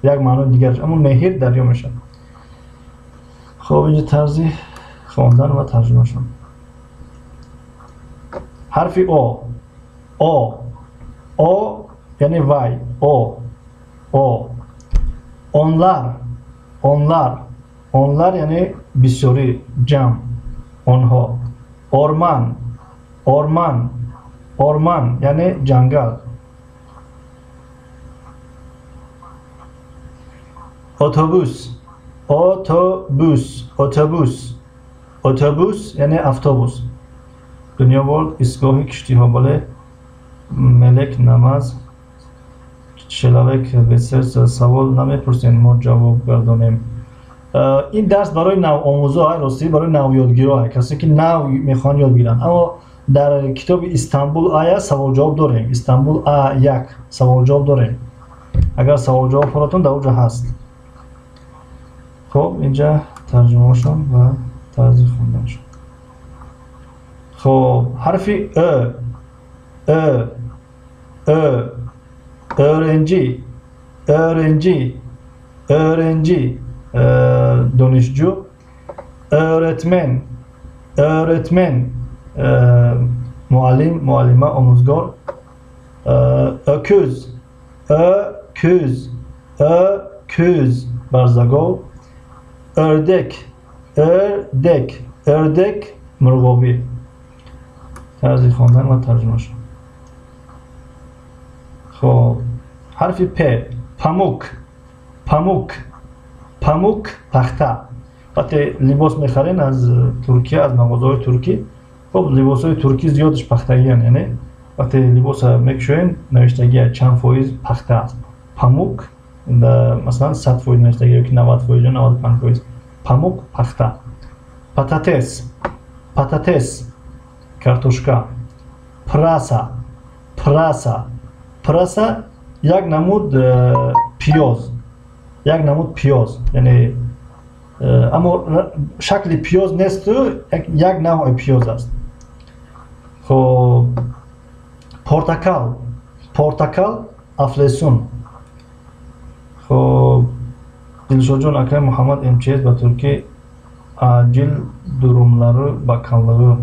Як маънои дигараш, аммо неҳир дарё мешавад. Хоб, инҷа тарзи хондан ва тарҷумашон. Ҳарфи О, О, О яъне вай, О, О. Онлар, онлар, онлар яъне бисёрӣ, ҷамъ, онҳо. Орман, орман, орман яъне ҷангал. Отобус, отобус, отобус, отобус яъне автобус. Дунё Ворлд истгоҳи киштиҳо. Бале, мелек намаз, человек без сердца. Савол намепурсем, мо ҷавоб гардонем. Ин дарс барои навомӯзо, ростӣ барои навёдгиро, касе ки нав мехоҳанд ёд гиранд. Аммо дар китоби Истанбул А саволҷавоб дорем. Истанбул А1 саволҷавоб дорем. Агар саволҷавоб хоратон, дар оҷо ҳаст. Хоб, инҷа тарҷумаошон ва тарзи хонданшон. Хоб, ҳарфи Ö, Ö, Ö, öğrenci, öğrenci, öğrenci, донишҷӯ, öğretmen, öğretmen, муаллим, муаллима, омӯзгор, öküz, öküz, öküz, барзагов, ördek, ördek, ördek, мурғобӣ. Тарзи хондан ва тарҷумааш. Хоб, ҳарфи П, pamuk, pamuk, pamuk, пахта. Вақте либос мехарен аз Туркия, аз мағозаҳои туркӣ, хоб, либосҳои туркӣ зиёдаш пахтагиян, яъне вақте либоса мекушоем, навиштагия чанд фоиз пахта аст. Pamuk, масалан, 100% навиштагия ёки 90% ё 95%. Pamuk, пахта. Patates, patates, картошка. Pırasa, pırasa, pırasa як намуд пиёз, як намуд пиёз, яъне аммо шакли пиёз несту, як навъи пиёз аст. Хоб, portakal, portakal, афлесун. Хоб, Дилшодҷон, акай Муҳаммад, МЧС ба туркӣ Acil Durumları Bakanlığı.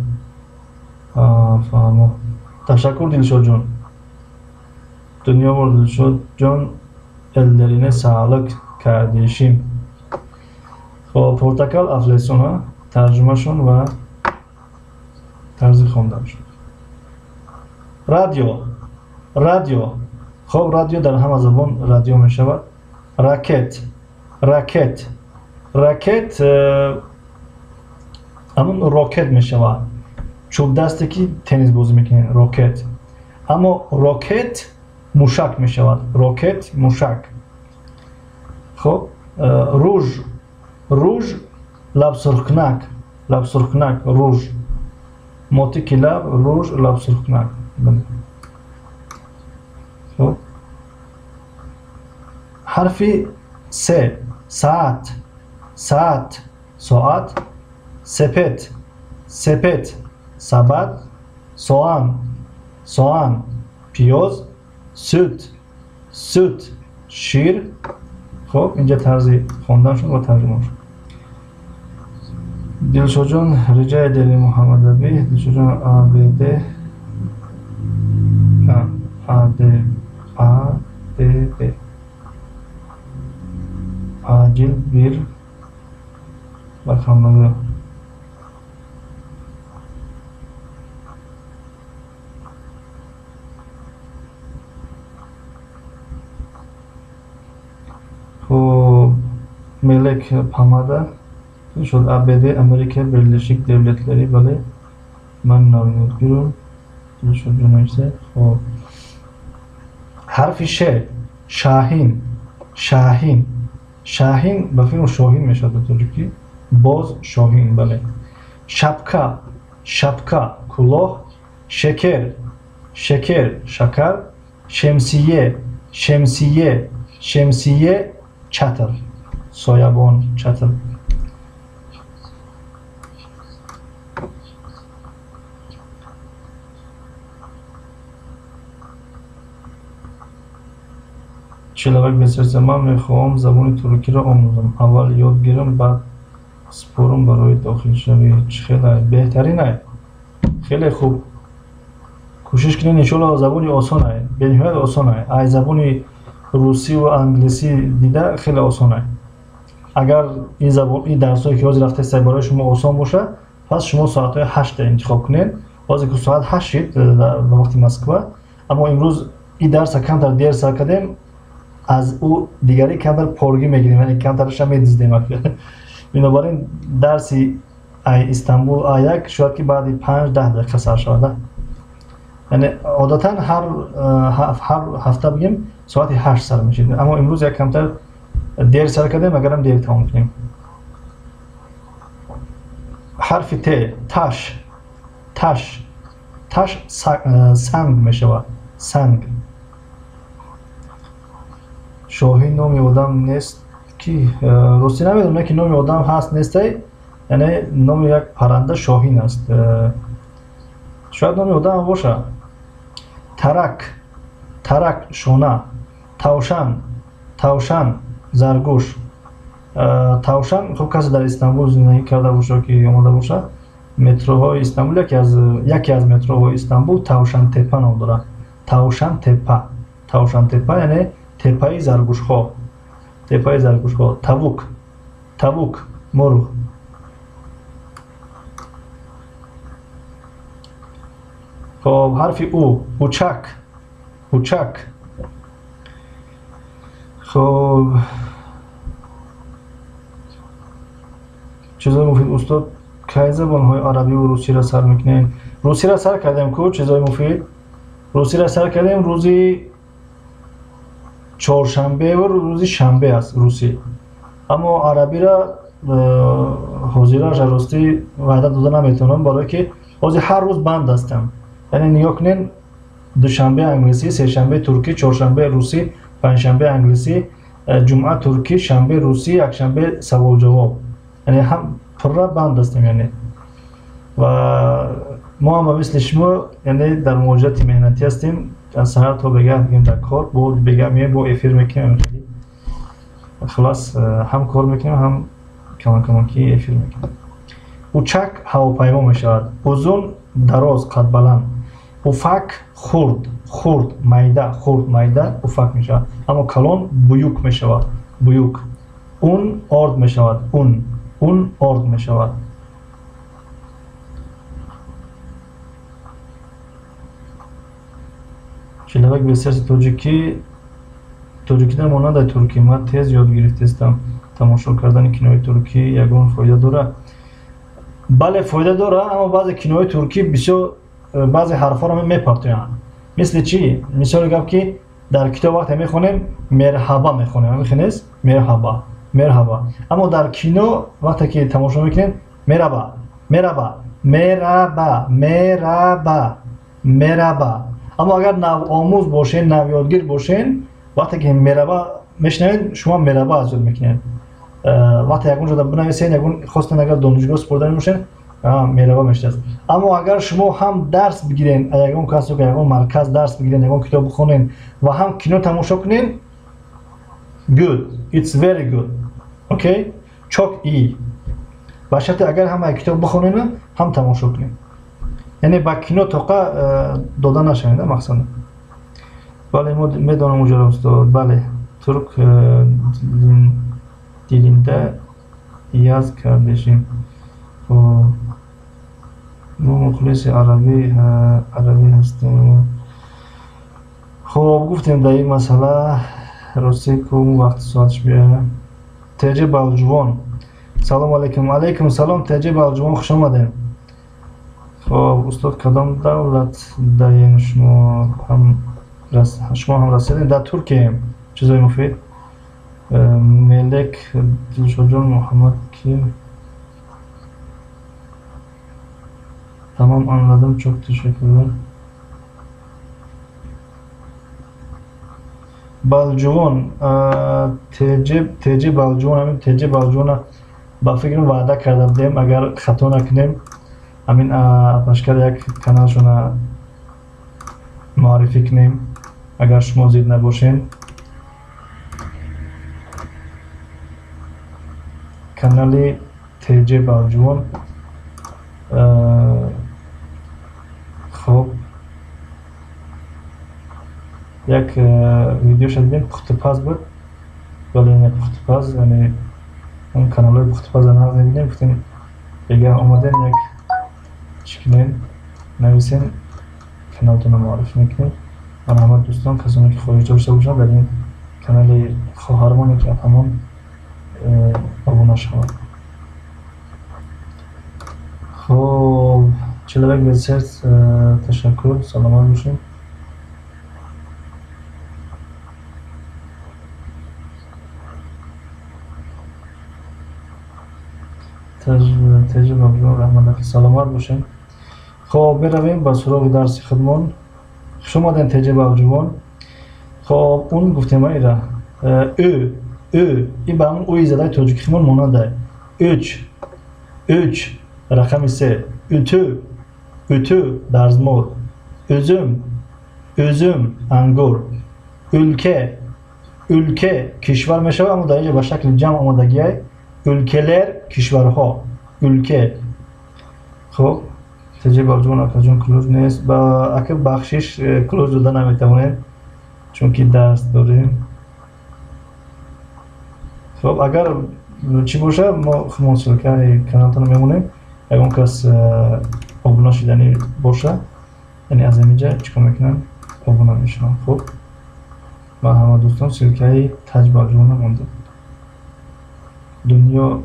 Фаҳмо. Ташаккур, Дилшодҷон. Дунё бор, Дилшодҷон, ellerine sağlık kardeşim. Хоб, portakal, афлесун, тарҷумашон ва тарзи хонданашон. Радио, радио. Хоб, радио дар ҳама забон радио мешавад. Ракет, ракет, ракет, ҳамун рокет мешавад. Чӯбдасте ки теннис бозӣ мекунед, рокет. Аммо roket мушак мешавад. Roket, мушак. Хоб, ruj, ruj, лабсурхкунак, лабсурхкунак, руж. Мотики лаб, руж, лабсурхкунак. Хоб, ҳарфи С, saat, saat, соат, sepet, sepet, сабад, soğan, soğan, пиёз, süt, süt, шир. Хоб, инҷа тарзи хонданшон ва тарҷумашон. Дилшодҷон, rica ederim Муҳаммад аби. Дилшодҷон, АБД, АД, АДБ. Acil bir bakanlığı. Хоб, Мелек Памада шуд, АБД, Америка Birleşik Devletleri. Бале, ман навиёдгирам. Дилшодҷон нависта. Хоб, ҳарфи Ш, Шаҳин, Шаҳин, Шаҳин, ба филм шоҳин мешавад ба тоҷикӣ, боз шоҳин, бале. Şapka, şapka, кулоҳ, şeker, şeker, шакар, şemsiye, şemsiye, şemsiye, чатр, соябон, чатр. Человек без сердца. Ман мехоҳам забони туркиро омӯзам. Аввал ёд гирам, баъд спорам барои дохилшавӣ. Чӣ хелай? Беҳтаринай. Хеле хуб. Кӯшиш кунед, иншоалло, забони осонай, бениҳоят осонай. Ай забони русӣ ва англисӣ дида хеле осонай. Агар ин забон, ин дарсҳое ки ҳозир рафтаистед, барои шумо осон бошад, пас шумо соатҳои 8 интихоб кунед. Ҳозир ки соат 8 шид ба вақти Москва, аммо имрӯз ин дарса камтар дер сар кардем, аз ӯ дигарӣ камтар поргӣ мегирем, яъне камтараша медиздем. Бинобар ин дарси ай Истанбул А1 шояд ки баъди 5-10 дақиқа сар шавад. Яъне одатан ҳар ҳафта бигем соати 8 сар мешид, аммо имрӯз як камтар дер сар кардем, агарам дер тамом кунем. Ҳарфи Т, taş, taş, taş, санг мешавад, санг. Шоҳин номи одам нест ки? Ростӣ намедонам, ки номи одам ҳаст нестай, яъне номи як парранда шоҳин аст. Шояд номи одам боша. Тарак, тарак шона. Тавшан, тавшан заргӯш. Тавшан, хуб, касе дар Истанбул зиндагӣ карда боша ки омада боша, метроҳои Истанбул, яке аз метроҳои Истанбул Тавшантепа ном дорад. Тавшантепа, Тавшантепа яъне тепаи заргӯшҳо, тепаи заргӯшҳо. Тавук, тавук мурғ. Хоб, ҳарфи У, учак, учак. Хоб, чизои муфид. Устод, кай забонҳои арабиву русиро сар мекунем? Русиро сар кардем ку, чизои муфид, русиро сар кардем рӯзи чоршанбе ва рӯзи шанбе аст русӣ. Аммо арабиро ҳозираша ростӣ ваъда дода наметавонам, барое ки ҳозир ҳар рӯз банд ҳастам. Яъне нигоҳ кунед: душанбе англисӣ, сешанбе туркӣ, чоршанбе русӣ, панҷшанбе англисӣ, ҷумъа туркӣ, шанбе русӣ, якшанбе саволҷавоб. Яъне ҳам пурра банд ҳастем, яъне ва мо ҳам ба мисли шумо, яъне дар муҳоҷирати меҳнатӣ ҳастем. Аз саҳар то бегаҳ мегем дар кор, бо бегаҳ меоем, бо эфир мекунем. Хулас, ҳам кор мекунем, ҳам камакамакӣ эфир мекунем. Учак ҳавопаймо мешавад. Узун дароз, қадбаланд. Уфак хурд, хурд майда, хурд майда уфак мешавад, аммо калон буюк мешавад, буюк. Un орд мешавад, un, un орд мешавад. Человек без сердца. Тоҷикӣ тоҷикида монандаи туркӣ, ман тез ёд гирифтестам. Тамошо кардани кинои туркӣ ягон фоида дорад? Бале, фоида дорад, аммо баъзе кинои туркӣ бисёр баъзе ҳарфҳоро мепартоянд. Мисли чӣ? Мисоли гап, ки дар китоб вақте мехонем, merhaba мехонем, ҳамин нест? Merhaba, merhaba. Аммо дар кино вақте ки тамошо мекунем, meraba, meraba, meraba, meraba, meraba. Аммо агар навомӯз бошен, навёдгир бошен, вақте ки merhaba мешунавед, шумо merhaba аз ёд мекунед. Вақте ягон ҷода бинависен, ягон хостен, агар донишгоҳ супурдани бошен, merhaba мешудааст. Аммо агар шумо ҳам дарс бигирен, ягон кас, ягон марказ дарс бигирен, ягон китоб бихонен ва ҳам кино тамошо кунен, good, it's very good, okay, çok iyi. Ба шарте агар ҳам китоб бихонену ҳам тамошо кунем, яъне ба кино тоқа дода нашавед, мақсад. Бале, медонам уҷора, устод, бале. Турк dilinde yaz kardeşim. Мо мухлиси арабӣ ҳастем. Хоб, гуфтем дар ин масъала, ростӣ ку вақти соатш биёяд. Теҷи Балҷувон, салому алайкум. Алайкум салом, Теҷи Балҷувон, хуш омадем. Хоб, устод, кадом давлат даем шумо? Шумо ҳам расидем, дар Туркияем. Чизои муфид. Мелек Дилшодҷон Муҳаммад ким? Tamam, anladım. Çok teşekkürler. Балҷувон, Тҷ Балҷувон, ҳамин Тҷ Балҷувона ба фикрам ваъда карда будем, агар хато накунем, ҳамин апашкар як каналшона муаррифӣ кунем, агар шумо зид набошем. Канали Тҷ Балҷувон. Хоб, як видеоша дидем, пухтупаз буд, вале не пухтупаз, яъне он каналҳои пухтупаза нағз мебинем. Гуфтем, бегаҳ омадем, як чӣ кунем, нависем, каналтонро муаррифӣ мекунем. Марҳамат, дӯстон, касоне ки хоҳиш дошта бошанд, дар ин канали хоҳармон ки апамон обуна шаванд. Хоб, Человек без сердца, ташаккур, саломат бошед. Теҷи Бабҷон, раҳмат, саломат бошед. Хоб, меравем ба суроғи дарси худмон. Хуш омадем, Теҷи Балҷувон. Хоб, он гуфтем ира ӯ, ӯ, ин ба ҳамон ӯи задаи тоҷикимон монанда. Үч, үч рақами се. Ütü, Ütü дарзмол, üzüm, üzüm ангур, ülke, ülke кишвар мешавад, аммо дар инҷа ба шакли ҷамъ омадагиай. Ülkeler кишварҳо, ülke. Хуб, таҷрибаҷон акаҷон кулуҷ нест. Ба ака бахшиш, кулуҷ дода наметавонем, чунки дарс дорем. Хуб, агар чӣ боша, мо хумон ссылкаи каналтона мемонем. Ягон кас обуна шиданӣ боша, яъне аз ҳаминҷа чӣ кор мекунанд? Обуна мешаванд. Хуб, ман ҳама дӯстон ссылкаи таҷбаҷона мондам. Дунё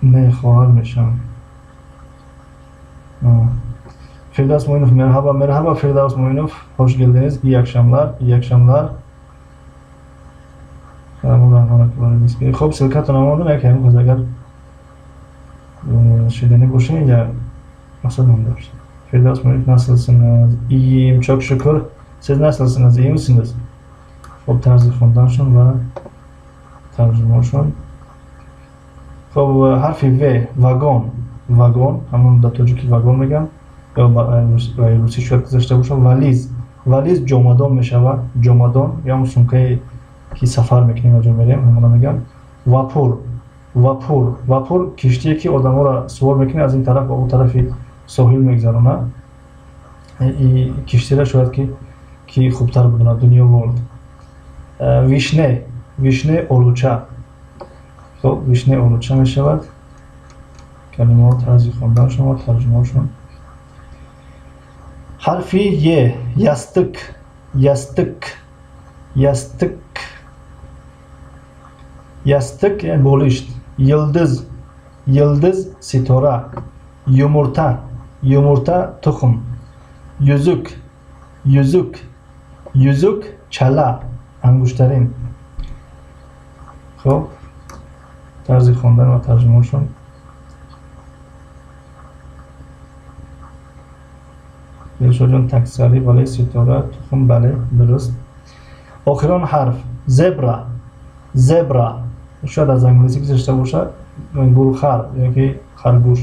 не хоҳар мешавам. Firdavs Moinov merhaba, merhaba Firdavs Moinov, hoş geldiniz. İyi akşamlar, iyi akşamlar. Хуб, ссылкатона мондам, як ҳамин кас агар шиданӣ боша, инҷа мақсад монда бошад. Firdavs Moinov nasılsınız? İyiyim, çok şükür. Siz nasılsınız? İyi misiniz? Хуб, тарзи хонданшон ва тарҷумаошон. Хуб, ҳарфи В, вагон, вагон, ҳамон дар тоҷикӣ вагон мегӯям, ё ба русӣ шояд гузашта бошад. Вализ, вализ ҷомадон мешавад, ҷомадон ё ҳамон сумкае ки сафар мекунем ё ҷо мерем, ҳамона мегӯям. Вапур, вапур, вапур киштие ки одаморо сувор мекунад, аз ин тараф ба он тарафи соҳил мегзаронад. Киштиро шояд ки хубтар бидонад, Дунё Ворлд. Вишне, вишне олуча. Хуб, вишне олуча мешавад. Калимаҳо тарзи хонданшон ва тарҷумаошон. Ҳарфи Е, yastık, yastık, yastık, yastık яъне болишт. Yıldız, yıldız ситора, yumurta, yumurta тухм, yüzük, yüzük, yüzük чала, ангуштарин. Хуб, тарзи хондан ва тарҷумаошон. Дилшодҷон таксари, бале, ситора, тухм, бале, дуруст. Охирон ҳарф зебра, зебра, шояд аз англисӣ гузашта бошад, гурхар ёки харгӯш,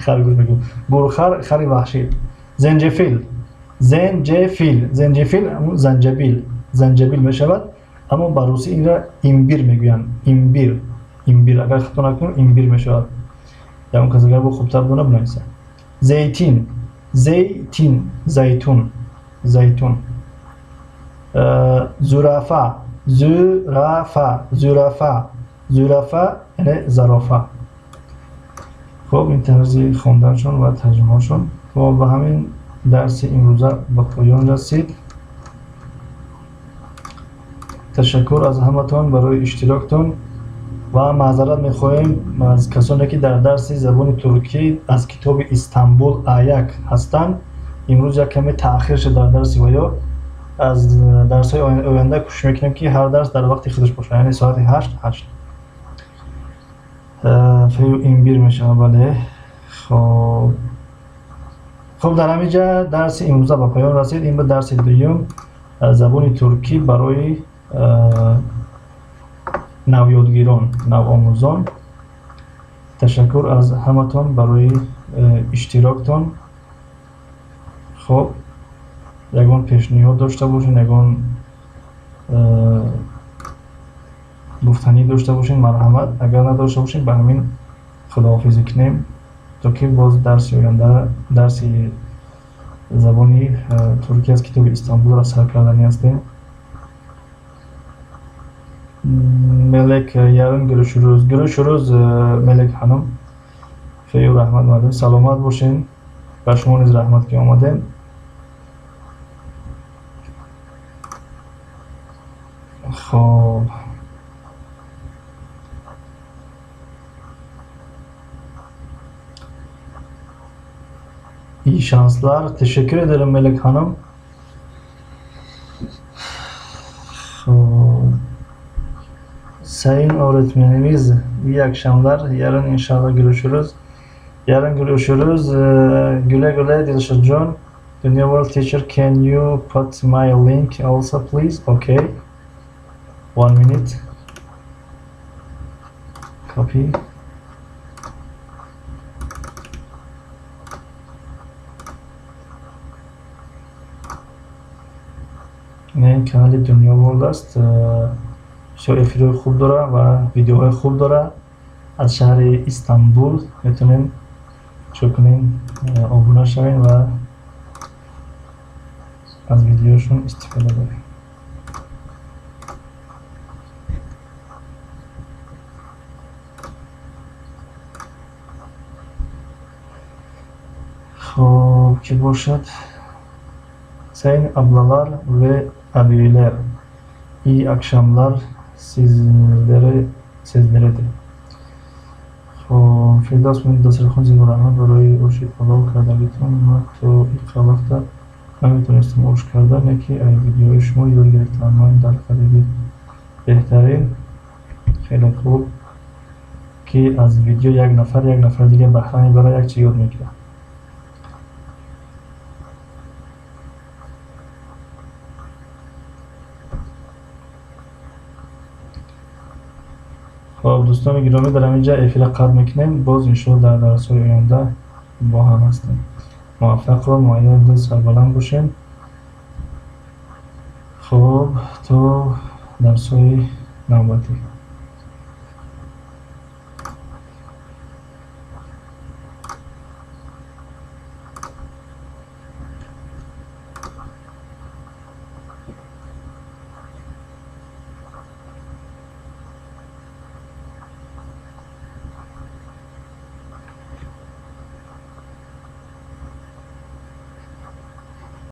харгӯш мегӯм, гурхар, хари ваҳшӣ. Зенҷефил, зенҷефил, зенҷефил ҳамун занҷабил, занҷабил мешавад, аммо ба русӣ инро имбир мегӯянд. Имбир, имбир, агар хато накунам имбир мешавад. Ягон кас агар бо хубтар бидонад бинависад. Зейтин, зейтин, зайтун, зайтун. Зурафа, зурафа, зурафа, зурафа яъне зарофа. Хуб, ин тарзи хонданшон ва тарҷумаошон. Хуб, ба ҳамин дарси имрӯза ба поён расид. Ташаккур аз ҳаматон барои иштироктон ва маъзарат мехоҳем аз касоне ки дар дарси забони туркӣ аз китоби Истанбул А1 ҳастанд. Имрӯз як каме таъхир шуд дар дарси ваё. Аз дарсҳои оянда кӯшиш мекунем ки ҳар дарс дар вақти худаш бошад, яъне соати 8:08. Фею имбир мешавад, бале. Хуб, дар ҳамин ҷа дарси имрӯза ба поён расид. Ин буд дарси дуюм забони туркӣ барои навёдгирон, навомӯзон. Ташаккур аз ҳаматон барои иштироктон. Хуб, ягон пешниҳод дошта бошед, ягон гуфтанӣ дошта бошед, марҳамат. Агар надошта бошед, ба ҳамин худоҳофизӣ кунем, то ки боз дарси оянда, дарси забони туркӣ аз китоби Истанбулро сар карданӣ ҳастем. Melek yarın görüşürüz. Görüşürüz Melek Hanım. Feyu rahmat муаллим, саломат бошед. Ба шумо низ раҳмат ки омадем. Хоб, iyi şanslar. Teşekkür ederim Melek Hanım. Хоб, Sayın öğretmenimiz, iyi akşamlar. Yarın inşallah görüşürüz. Yarın görüşürüz. Güle güle Dilşad John. The New World Teacher, can you put my link also please? Okay. 1 minute. Copy. Ин канали Дунё Ворлд аст. Бисёр эфирҳои хуб дора ва видеоҳои хуб дора. Аз шаҳри Истанбул метавонем чӣ кунем, обуна шавем ва аз видеошон истифода барем. Хоб, ки бошад? Sayın ablalar ve abiler, iyi akşamlar sizlere, sizlere de. Хоб, Фирдавс дастархон зебо, раҳмат барои оши палов кардагитон. Ман то иқа вақта наметонистам ош карда, не ки ай видеои шумо ёд гирифтам. Ман дар қариби беҳтарин, хеле хуб, ки аз видео як нафар як нафар дига баҳра мебарад, як чи ёд мегирад. Хоб, дӯстони гиромӣ, дар ҳамин ҷа эфира қатъ мекунем. Боз иншоалло дар дарсҳои оянда бо ҳам ҳастем. Муваффақ ва муайяд, сарбаланд бошем. Хоб, то дарсҳои навбатӣ.